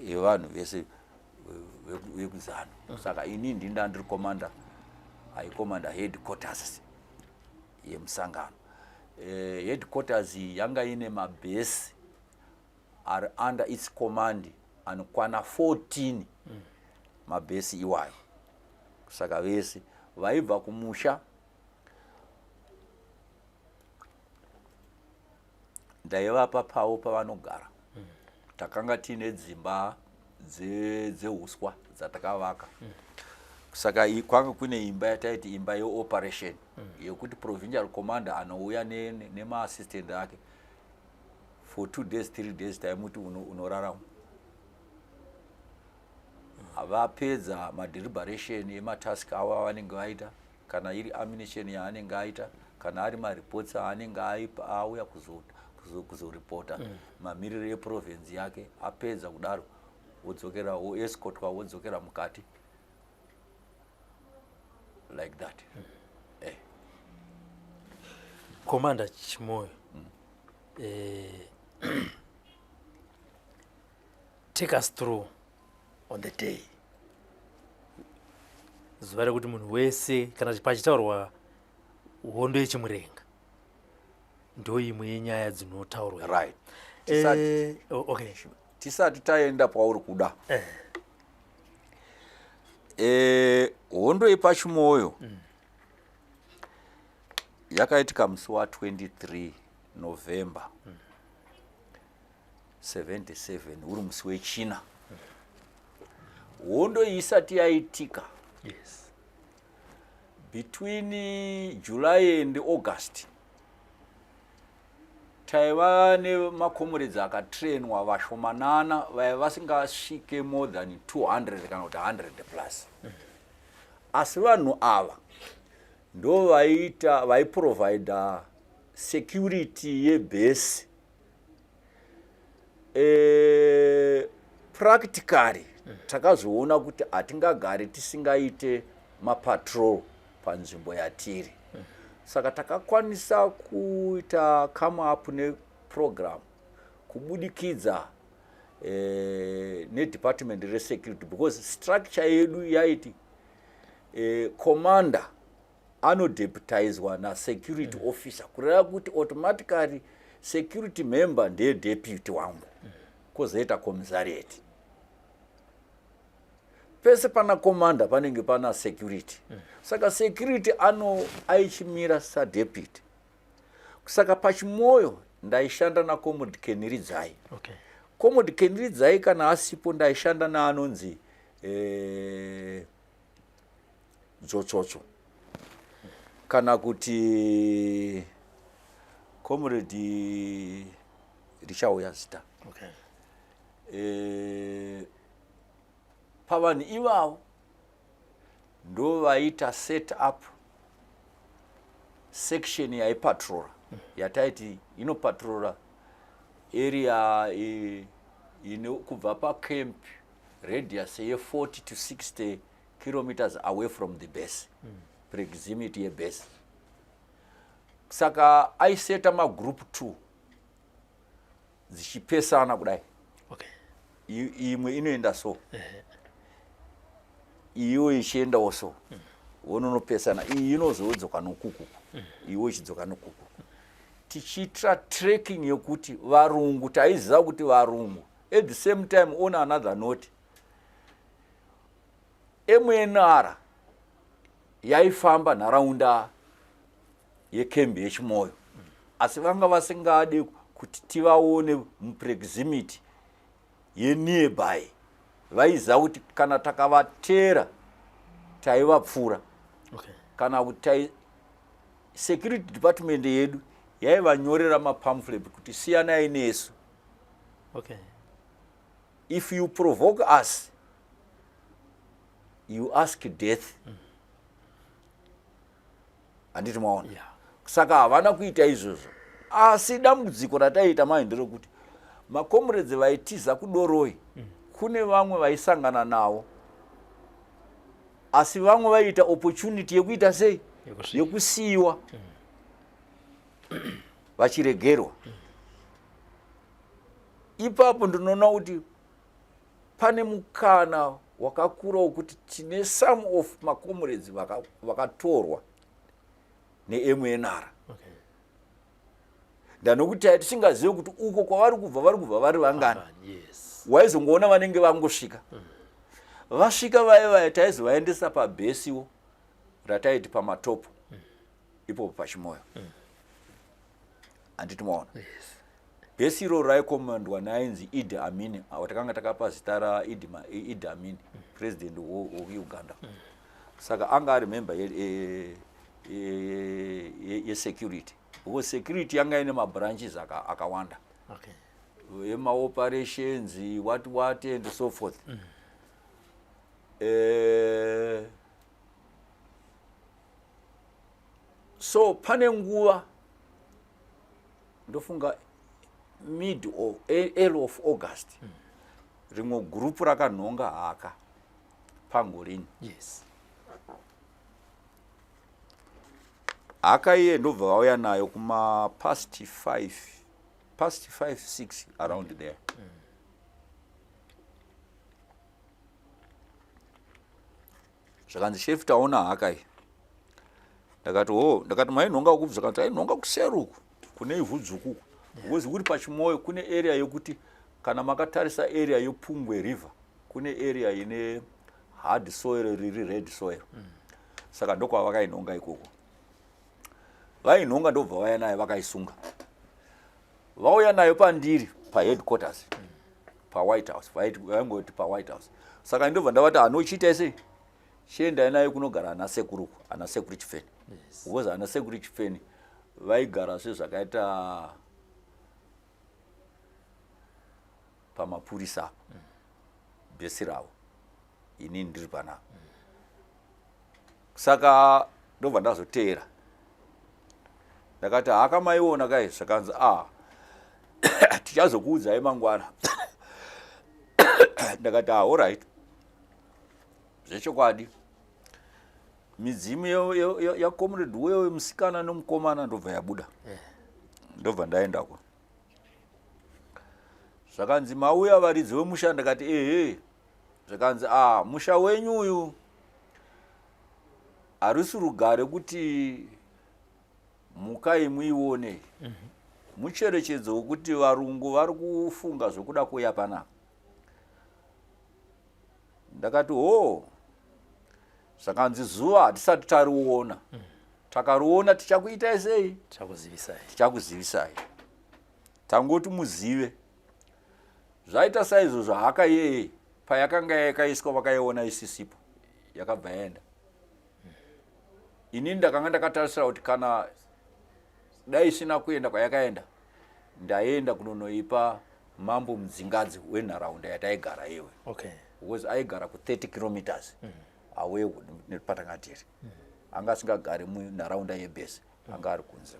evanhu vese vekuZANU. Saka ini ndinda ndiri commander, aicommander headquarters yemusangano. Headquarters iyi yanga ine mabhesi ari under its command anokwana 14 mabhesi iwayo. Saka vese vaibva kumusha ndaivapa pavo pavanogara. Takanga tiine dzimba dzeuswa dzatakavaka. Saka kwanga kune imba yataiti imba yeoperation yekuti provincial commander anouya nemaassistant ake for 2 days, 3 days, taimuti unorarama. Vapedza madeliberation ematask avo avanenge vaita, kana iri ammunition yaanenge aita, kana ari mareports aanenge auya kuzoripota mamiriro eprovince yake, apedza kudaro wodzokera, woescortwa, wodzokera mukati like that. Commander Chimoyo, take us through on the day, zuva rekuti munhu wese kana pachitaurwa hondo yeChimurenga, ndo imwe yenyaya dzinotaurwa. Right. Oh, okay. Tisati taenda pauri kuda, hondo yepaChimoyo yakaitika musi wa23 November 77, uri musi wechina. Hondo iyi isati yaitika, between July and August taiva nemakomrades akatrainwa vashomanana vaiva vasingasvike more than 200 kana kuti 100 plus. Asi vanhu ava ndo vaiita, vaiprovida security yebhesi. Practically takazoona kuti hatingagari tisingaite mapatrol panzvimbo yatiri. Saka takakwanisa kuita come up neprogram kubudikidza nedepartment resecurity, because structure yedu yaiti commander anodeputizwa nasecurity officer, kureva kuti automatically security member ndeye deputy wangu, kwozoita commissariat. Pese pana commander panenge pana security. Saka security ano aichimira sadeputy. Saka paChimoyo ndaishanda nacomrade Keniridzai. Comrade Keniridzai kana asipo, ndaishanda naanonzi Dzotsotso kana kuti comrade richauya zita. Pavanhu ivavo ndo vaita set up section yaipatrola, yataiti inopatrola area ine kubva pacamp, radius ye40 to 60 kilometers away from the base, proximity yebase. Saka aiseta magroup 2 dzichipesana kudai. Imwe inoenda so, iwe ichiendawo so, wononopesana. Iyi inozodzoka nokukuku, iwe ichidzoka nokukuku, tichiitira tracking yekuti varungu, taiziva kuti varungu. At the same time, on another note, MNR yaifamba nharaunda yekembi yeChimoyo, asi vanga vasingadi kuti tivaone muproximity yenearby. Vaiziva kuti kana takavatera taivapfura. Kana kuti security department yedu yaivanyorera mapamphlet kuti siyanai nesu. If you provoke us, You ask death. Handiti maona? Yeah. Saka havana kuita izvozvo, asi dambudziko rataiita mai nderekuti makomredzi vaitiza kudoroi, kune vamwe vaisangana navo, asi vamwe vaiita opportunity yekuita sei? Yekusiyiwa vachiregerwa. Ipapo ndinoona kuti pane mukana wakakura wekuti tine some of macomrades vakatorwa neMNR. Ndanokuti tai tisingazive kuti uko kwavari kubva vari kubva vari vangani. Waizongoona vanenge vangosvika. Vasvika vaye vaye taizovaendesa pabhesiwo rataiti pamatopo ipopo paChimoyo. Handiti maona? Bhesi iroro raikomandwa neainzi Idi Amin, avo takanga takapa zita raIdi Idi Amin, president wekuUganda. Saka anga ari member yesecurity, because security yanga ine mabranches akawanda emaoperations, what what and so forth. So pane nguva, ndofunga mid of early of August, rimwe gurupu rakanhonga haka pangolini. Haka iye ndobva vauya nayo kuma past 5, past 5, 6, around there. Zvakanzi, "Shefu, taona haka iyi." Ndakati, "Ho." Ndakati, "Mainhonga kupi?" Zvakanzi, "Ainhonga kuseri uku kune ivhu dzvuku uku," because kuri paChimoyo kune area yokuti kana makatarisa area yePungwe River, kune area ine hard soil, riri red soil. Saka ndokwavakainhonga ikoko. Vainhonga, ndobva vauya nayo, vakaisunga, vauya nayo pandiri paheadquarters, paWhite House. Vaingoti paWhite House. Saka ndobva ndavati, "Anochiita sei? Chiendai nayo kunogara ana sekuru, ana Sekuru Chifeni," because ana Sekuru Chifeni vaigara sezvakaita pamapurisa apa, bhesi ravo, inini ndiri panapa. Saka ndobva ndazoteera, ndakati, "Hakamaiona kai?" Zvakanzi, "A, tichazokuudzai mangwana." Ndakati, "Ah, alright." Zvechokwadi midzimu yacomrade wewe musikana nomukomana ndobva yabuda. Ndobva ndaendako. Zvakanzi, "Mauya varidzi vemusha?" Ndakati, "Ehe." Zvakanzi, "A, musha wenyu uyu harusi rugare kuti mukai muione. Mucherechedzo wekuti varungu vari kufunga zvokuda kuuya panapa." Ndakati, "Ho." Zvakanzi, "Zuva hatisati tariona. Takariona tichakuitai sei?" Tichakuzivisai. "Tichakuzivisai. Tangoti muzive." Zvaita saizvozvo, haka iyeye payakanga yakaiswa vakaiona isisipo, yakabva yaenda. Inini ndakanga ndakatarisira kuti kana dai isina kuenda kwayakaenda, ndaenda kunonoipa Mambo Mudzingadzi wenharaunda yataigara iwe, because aigara ku30 kilometers away nepatanga tiri. Anga asingagari munharaunda yebhesi, anga ari kunze.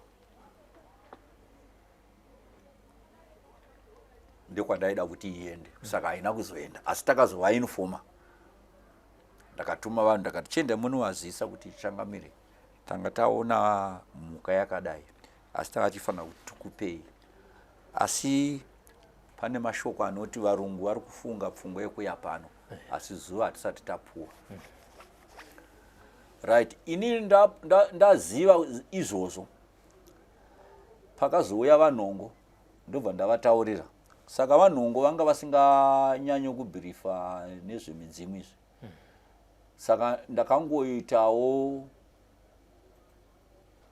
Ndokwandaida kuti iende, saka haina kuzoenda, asi takazovainfoma. Ndakatuma vanhu, ndakati, "Chienda munovazivisa kuti changamire, tanga taona mhuka yakadai, asi tanga tichifanira kuti tikupei, asi pane mashoko anoti varungu vari kufunga pfungwa yekuya pano, asi zuva hatisati tapuwa." Right, inini ndaziva izvozvo, pakazouya vanhongo, ndobva ndavataurira. Saka vanhongo vanga vasinganyanyo kubhirifa nezvemidzimu izvi, saka ndakangoitawo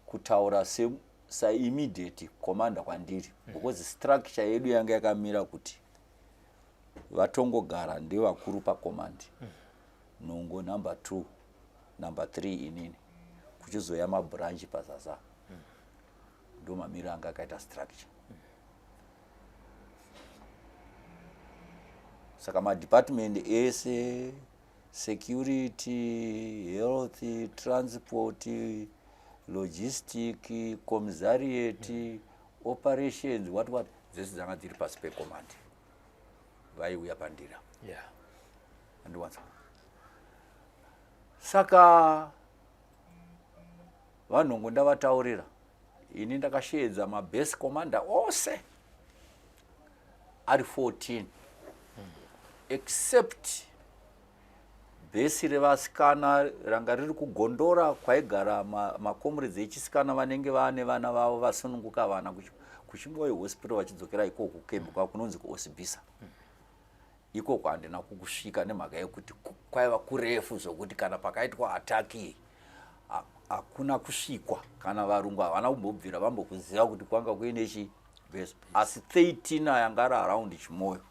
kutaura saimmediate commander kwandiri, because structure yedu yanga yakamira kuti vatongogara ndevakuru pacommand, nhongo number 2, number 3 inini, kuchizoya mabranch pazaza. Ndo mamiro anga akaita structure. Saka madepartment ese Security, health, transport, logistic, commissariat, operations, what what, dzese dzanga dziri pasi pecommand. Vaiuya pandira. Andiwanza. Saka vanhongo ndavataurira, ini ndakasheedza mabase commander ose ari 14, except bhesi revasikana ranga riri kuGondora, kwaigara macomrades echisikana vanenge vaane vana vavo vasununguka, vana kuChimoio Hospital, vachidzokera ikoko kukembi kwavo kunonzi kuOsibisa. Ikoko handina kukusvika nemhaka yekuti kwaiva kurefu zvokuti kana pakaitwa attack hakuna kusvikwa. Kana varungu havana kumbobvira vambokuziva kuti kwanga kuine chibhesi. Asi 13 ayanga ari around Chimoyo,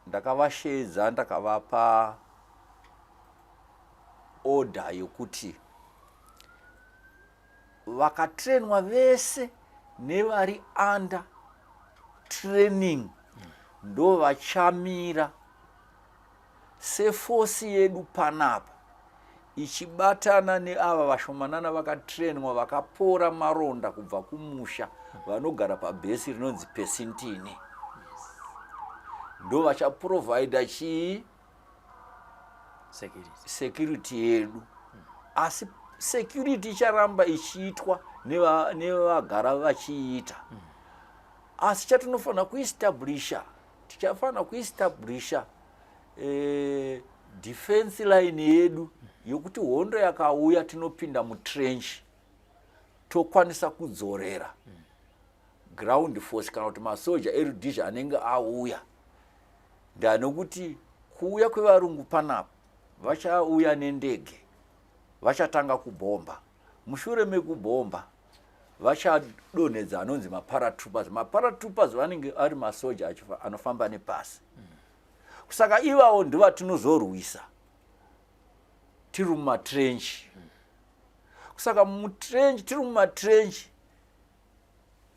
ndakavashedza, ndakavapa order yokuti vakatrenwa vese nevari under training ndo vachamira seforce yedu panapa, ichibatana neava vashomanana vakatrenwa, vakapora maronda kubva kumusha, vanogara pabhesi rinonzi Pesintini, ndo vachaprovhaida chii? Security. Security yedu. Asi security icharamba ichiitwa nevagara vachiita, asi chatinofanira kuestablisha, tichafanira kuestablisha defense line yedu yokuti hondo yakauya tinopinda mutrench, tokwanisa kudzorera ground force kana kuti masoja eRhodesia anenge auya. Ndanekuti kuuya kwevarungu panapa, vachauya nendege, vachatanga kubhomba. Mushure mekubhomba vachadonhedza anonzi maparatroopers. Maparatroopers vanenge ari masoja anofamba nepasi. Saka ivavo ndivatinozorwisa tiri mumatrench. Saka mutrench, tiri mumatrench,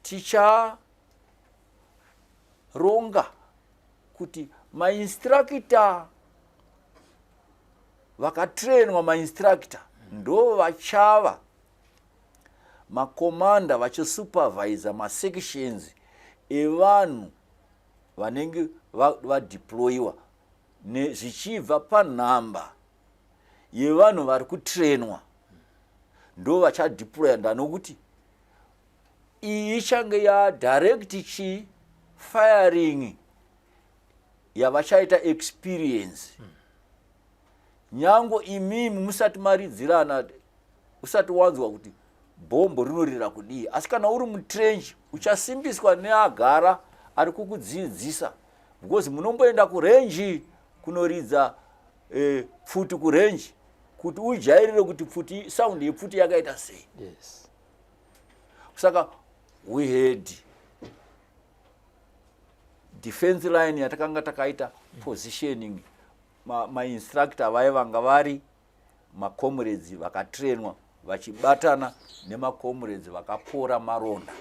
ticharonga kuti mainstructor vakatrenwa, mainstructor ndo vachava makomanda vachisupervisa masections evanhu vanenge vadeployiwa zvichibva panhamba yevanhu vari kutrenwa, ndo vachadeploya. Ndanokuti iyi ichange yadirect chi firing yavachaita experience. Nyange imimi musati maridzirana, usati wanzwa kuti bhombo rinorira kudii, asi kana uri mutrench uchasimbiswa neagara ari kukudzidzisa, because munomboenda kurange kunoridza pfuti kurange kuti ujairire kuti pfuti, sound yepfuti yakaita sei. Saka we had defense line yatakanga takaita positioning. Mainstructor ma vaivanga vari macomrades vakatrenwa vachibatana nemacomrades vakapora maronda.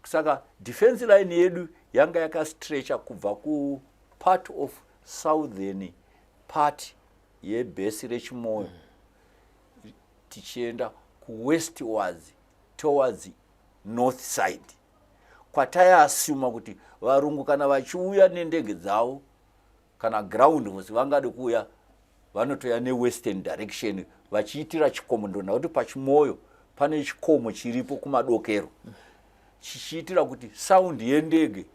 Saka defense line yedu yanga yakastretcha kubva kupart of southern part yebhesi reChimoyo tichienda kuwestwards towards north side, kwataiasuma kuti varungu kana vachiuya nendege dzavo kana ground force vangade kuuya, vanotoya newestern direction vachiitira chikomo. Ndonda kuti paChimoyo pane chikomo chiripo kumadokero, chichiitira kuti sound yendege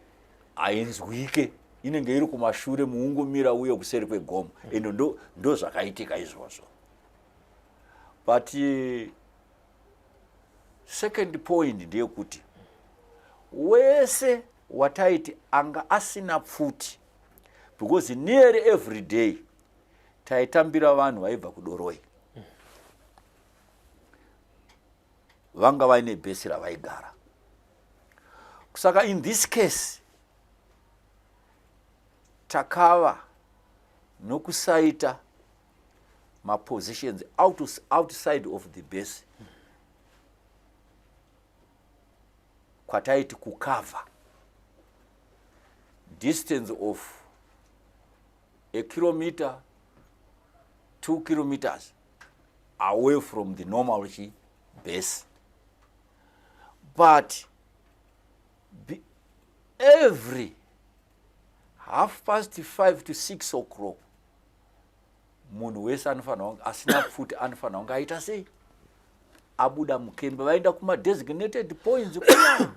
hainzwike, inenge iri kumashure, muungumira uye kuseri kwegomo. Ende ndo zvakaitika izvozvo. But second point ndeyekuti wese wataiti anga asina pfuti, because nearly every day taitambira vanhu vaibva kuDoroi, vanga vaine bhesi ravaigara. Saka in this case takava nokusaita mapositions outside of the base kwataiti kucover. distance of a kilometer, 2 kilometers away from the normal chi base. But every 5:30 to 6 o'clock, munhu wese anofanira kunge asina pfuti anofanira kunge aita sei? Abuda mukembe, vaenda kumadesignated points kuya,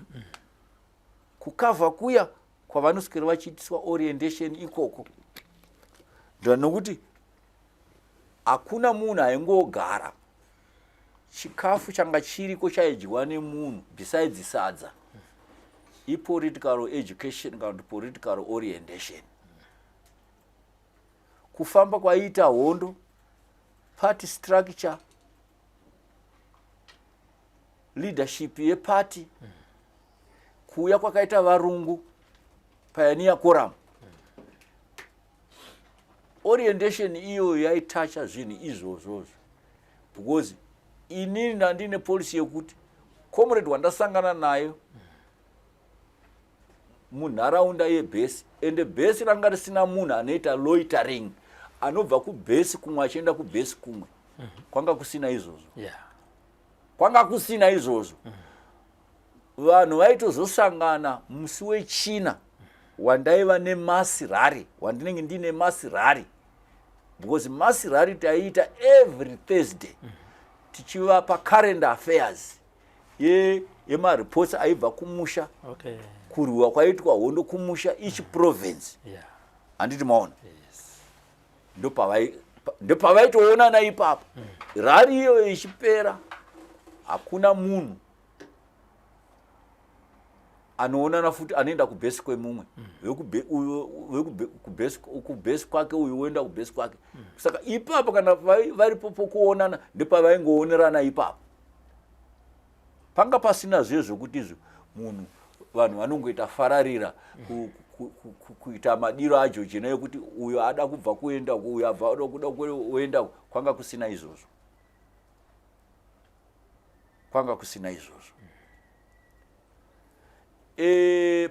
kukavha kuya kwavanoswera vachiitiswa orientation ikoko. Nokuti hakuna munhu aingogara. Chikafu changa chiriko chaidyiwa nemunhu besides sadza ipolitical education kana kuti political orientation. Kufamba kwaiita hondo, party structure, leadership yeparty, kuuya kwakaita varungu, Pioneer Column, orientation iyoyo yaitacha zvinhu izvozvozvo. Because inini ndandine policy yekuti comrade wandasangana nayo munharaunda yebhesi, ende bhesi ranga risina munhu anoita loitering, anobva kubhesi kumwe achienda kubhesi kumwe. Kwanga kusina izvozvo. Kwanga kusina izvozvo. Vanhu vaitozosangana musi wechina wandaiva nemass rally, wandinenge ndiine mass rally, because mass rally taiita every Thursday, tichivapa current affairs yemareports aibva kumusha, kurwiwa kwaitwa hondo kumusha, each province. Handiti maona? Yes. Ndopavaitoonana ipapo. Rally iyoyo ichipera, hakuna munhu anoonana futi anoenda kubhesi kwemumwe. Uyo kubhesi kwake, uyu woenda kubhesi kwake. Saka ipapo kana varipo pokuonana, ndopavaingoonerana ipapo. Panga pasina zviye zvokuti izvo munhu, vanhu vanongoita fararira kuita madiro aJojina ekuti uyo ada kubva kuenda uko, uyo abva ada kuda kuenda uko. Kwanga kusina izvozvo, kwanga kusina izvozvo.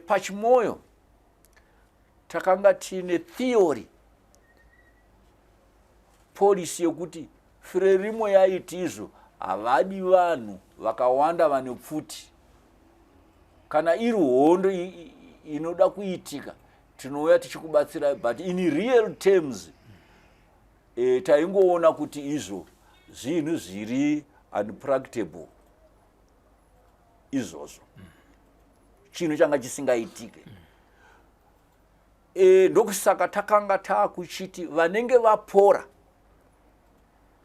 PaChimoio takanga tiine theory, policy yekuti Frelimo yaiti izvo havadi vanhu vakawanda vane pfuti. Kana iri hondo inoda kuitika, tinouya tichikubatsirai, but in real terms taingoona kuti izvo zvinhu zviri unpracticable izvozvo, chinhu changa chisingaitike. Ndokusaka takanga taakuchiti vanenge vapora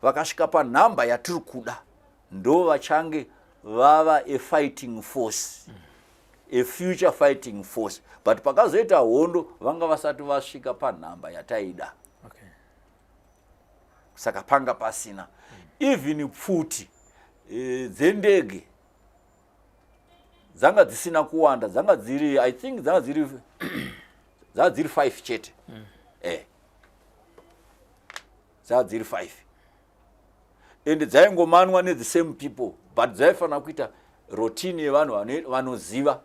vakasvika panhamba yatiri kuda ndo vachange vava a fighting force, a future fighting force. But pakazoita hondo vanga vasati vasvika panhamba yataida. Saka panga pasina even pfuti dzendege dzanga dzisina kuwanda, dzanga dziri, I think dzanga dziri 5 chete. Dzanga dziri 5 and dzaingomanwa nethe same people, but dzaifanira kuita routine yevanhu vanoziva.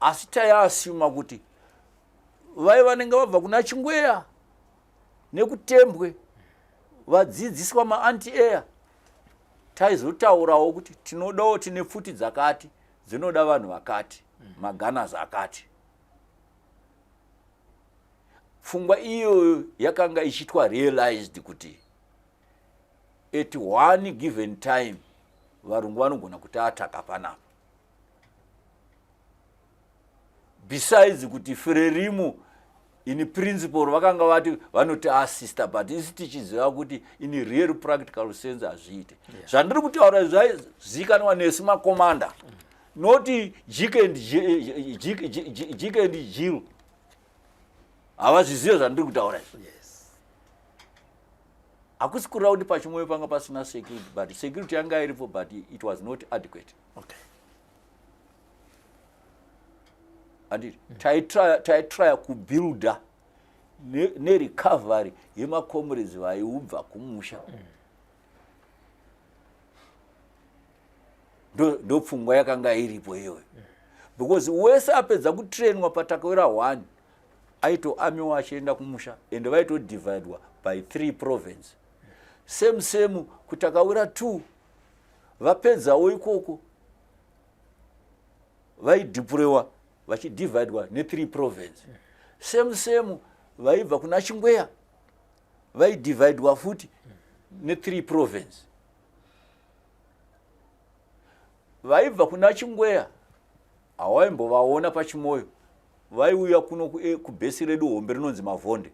Asi taiasuma kuti vai vanenge vabva kuna Chingweya nekuTembwe vadzidziswa maanti air, taizotaurawo kuti tinodawo, tine pfuti dzakati dzinoda vanhu vakati, magunners akati. Pfungwa iyoyo yakanga ichiitwa realized kuti at one given time varungu vanogona kuti ataka panapa. Besides kuti Frelimo in principle vakanga vati vanoti assista, but isi tichiziva kuti in real practical sense hazviite. Zvandiri kutaura zvaizikanwa nesu makomanda, not Jack and Jill. Havazvizive zvandiri kutaura izvi. Hakusi kureva kuti paChimoio panga pasina security, but security yanga iripo, but it was not adequate. Handiti taitraya kubuilda nerecovery yemacomrades vaiubva kumusha. Ndopfungwa yakanga iripo iyoyo, because wese apedza kutrainwa paTakawira 1. Aitoamiwa achienda kumusha ende vaitodivhaidwa by three province. Same same kuTakawira 2 vapedzawo ikoko vaidhipurewa vachidivhaidwa nethree province. Same same vaibva kuna Chingweya vaidivhaidwa futi nethree province. Vaibva kuna Chingweya hawaimbovaona paChimoyo, vaiuya kuno kubhesi redu hombe rinonzi Mavhonde,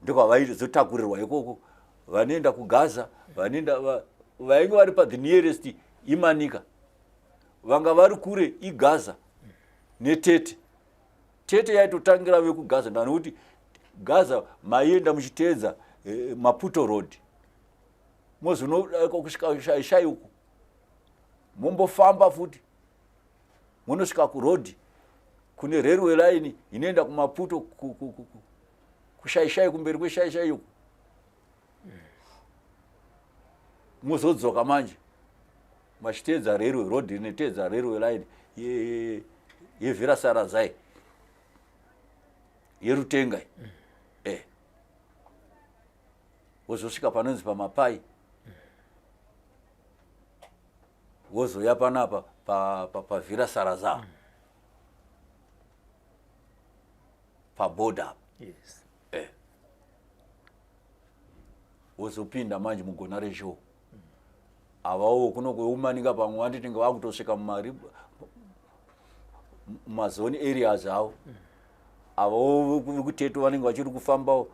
ndokwavaizotakurirwa ikoko. Vanoenda kuGaza, vanoenda vainge vari pa the nearest iManika, vanga vari kure iGaza neTete. Tete yaitotangira vekuGaza, ndanokuti Gaza maienda muchiteedza Maputo Road, mozonodarika kusvika Shaishai uko, mombofamba futi munosvika kurodhi kune railway line inoenda kuMaputo, kuShaishai, kumberi kweShaishai uko, mozodzoka manje machiteedza railway road inoteedza railway line yeVhira Sarazai yeRutenga, wozosvika panonzi paMapai, wozoya panapa paVhira Saraza paborder. Wozopinda manje mugona rezhou. Avawo kuno kweumanika pamwe vanditinge vakutosvika mumari mumazone areas avo. Avawo vekuTeto vanenge vachiri kufambawo,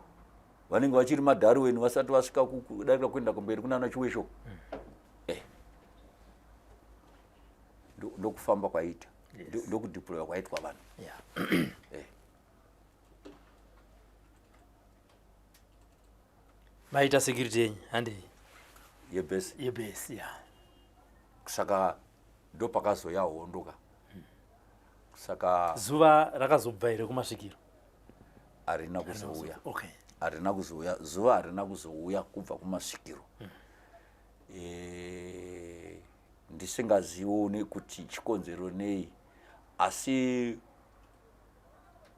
vanenge vachiri maDarwen, vasati vasvika kudarika kuenda kumberi kunana Chiwesho. Ndokufamba kwaita, ndokudeploya kwaitwa vanhu. Maita security yenyu handei? Yebhesi. Yebhesi, ya. Saka ndopakazoya hondo ka. Saka zuva rakazobva here kumasvikiro? Harina kuzouya. Harina kuzouya zuva, harina kuzouya kubva kumasvikiro. Ndisingaziviwo nekuti chikonzero nei, asi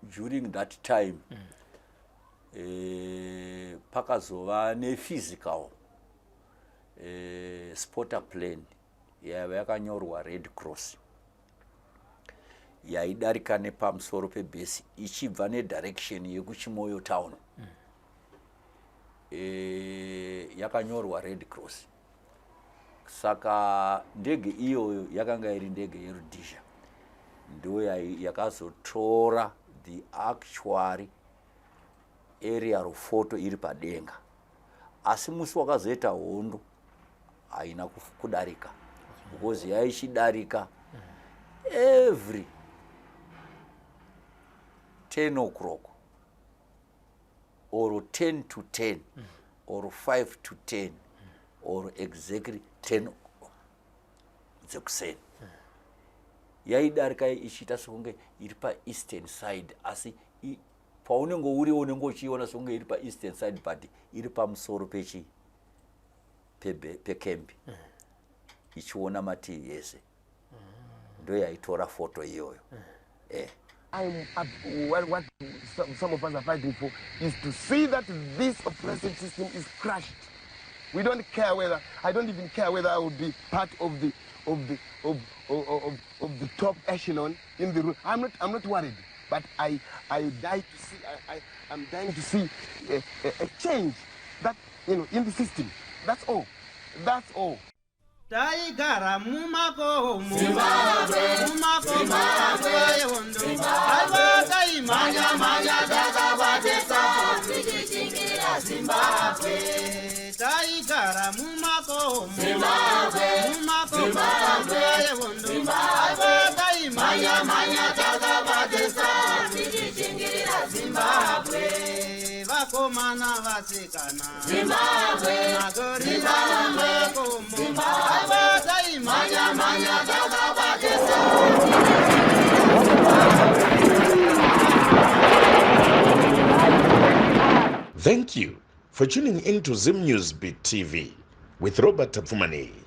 during that time pakazova nephysical spotter plane yaiva yakanyorwa Red Cross, yaidarika nepamusoro pebhesi ichibva nedirection yekuChimoyo town. Yakanyorwa Red Cross. Saka ndege iyoyo yakanga iri ndege yeRhodesia, ndo yakazotora the actual aerial photo iri padenga. Asi musi wakazoita hondo haina kudarika, because yaichidarika every 10 o'clock or 10 to 10 or 5 to 10 or exactly 10 dzekuseni. Yaidarika ichiita sekunge iri paeastern side, asi paunenge uri unenge uchiiona sekunge iri paeastern side, but iri pamusoro pechi pekembi ichiona mativi ese. Ndo yaitora foto iyoyo. I'm up, what some of us are fighting for is to see that this oppressive system is crushed. We don't care whether, I don't even care whether I will be part of the top echelon in the room. I'm not worried, but I die to see, I'm dying to see a change that, in the system. That's all. That's all. Taigara mumakomo, mumakomo, yehondo aiva taimhanya-mhanya takabatesa tichichingira Zimbabwe. Taigara mumakomo, mumakomo, yehondo aiva taimhanya-mhanya takabatesa tichichingira Zimbabwe. Vakomana, vasikana, magorira mumakomo aiva taimhanya-mhanya takabatesa. Thank you for tuning in to Zim News Beat TV with Robert Tapfumaneyi.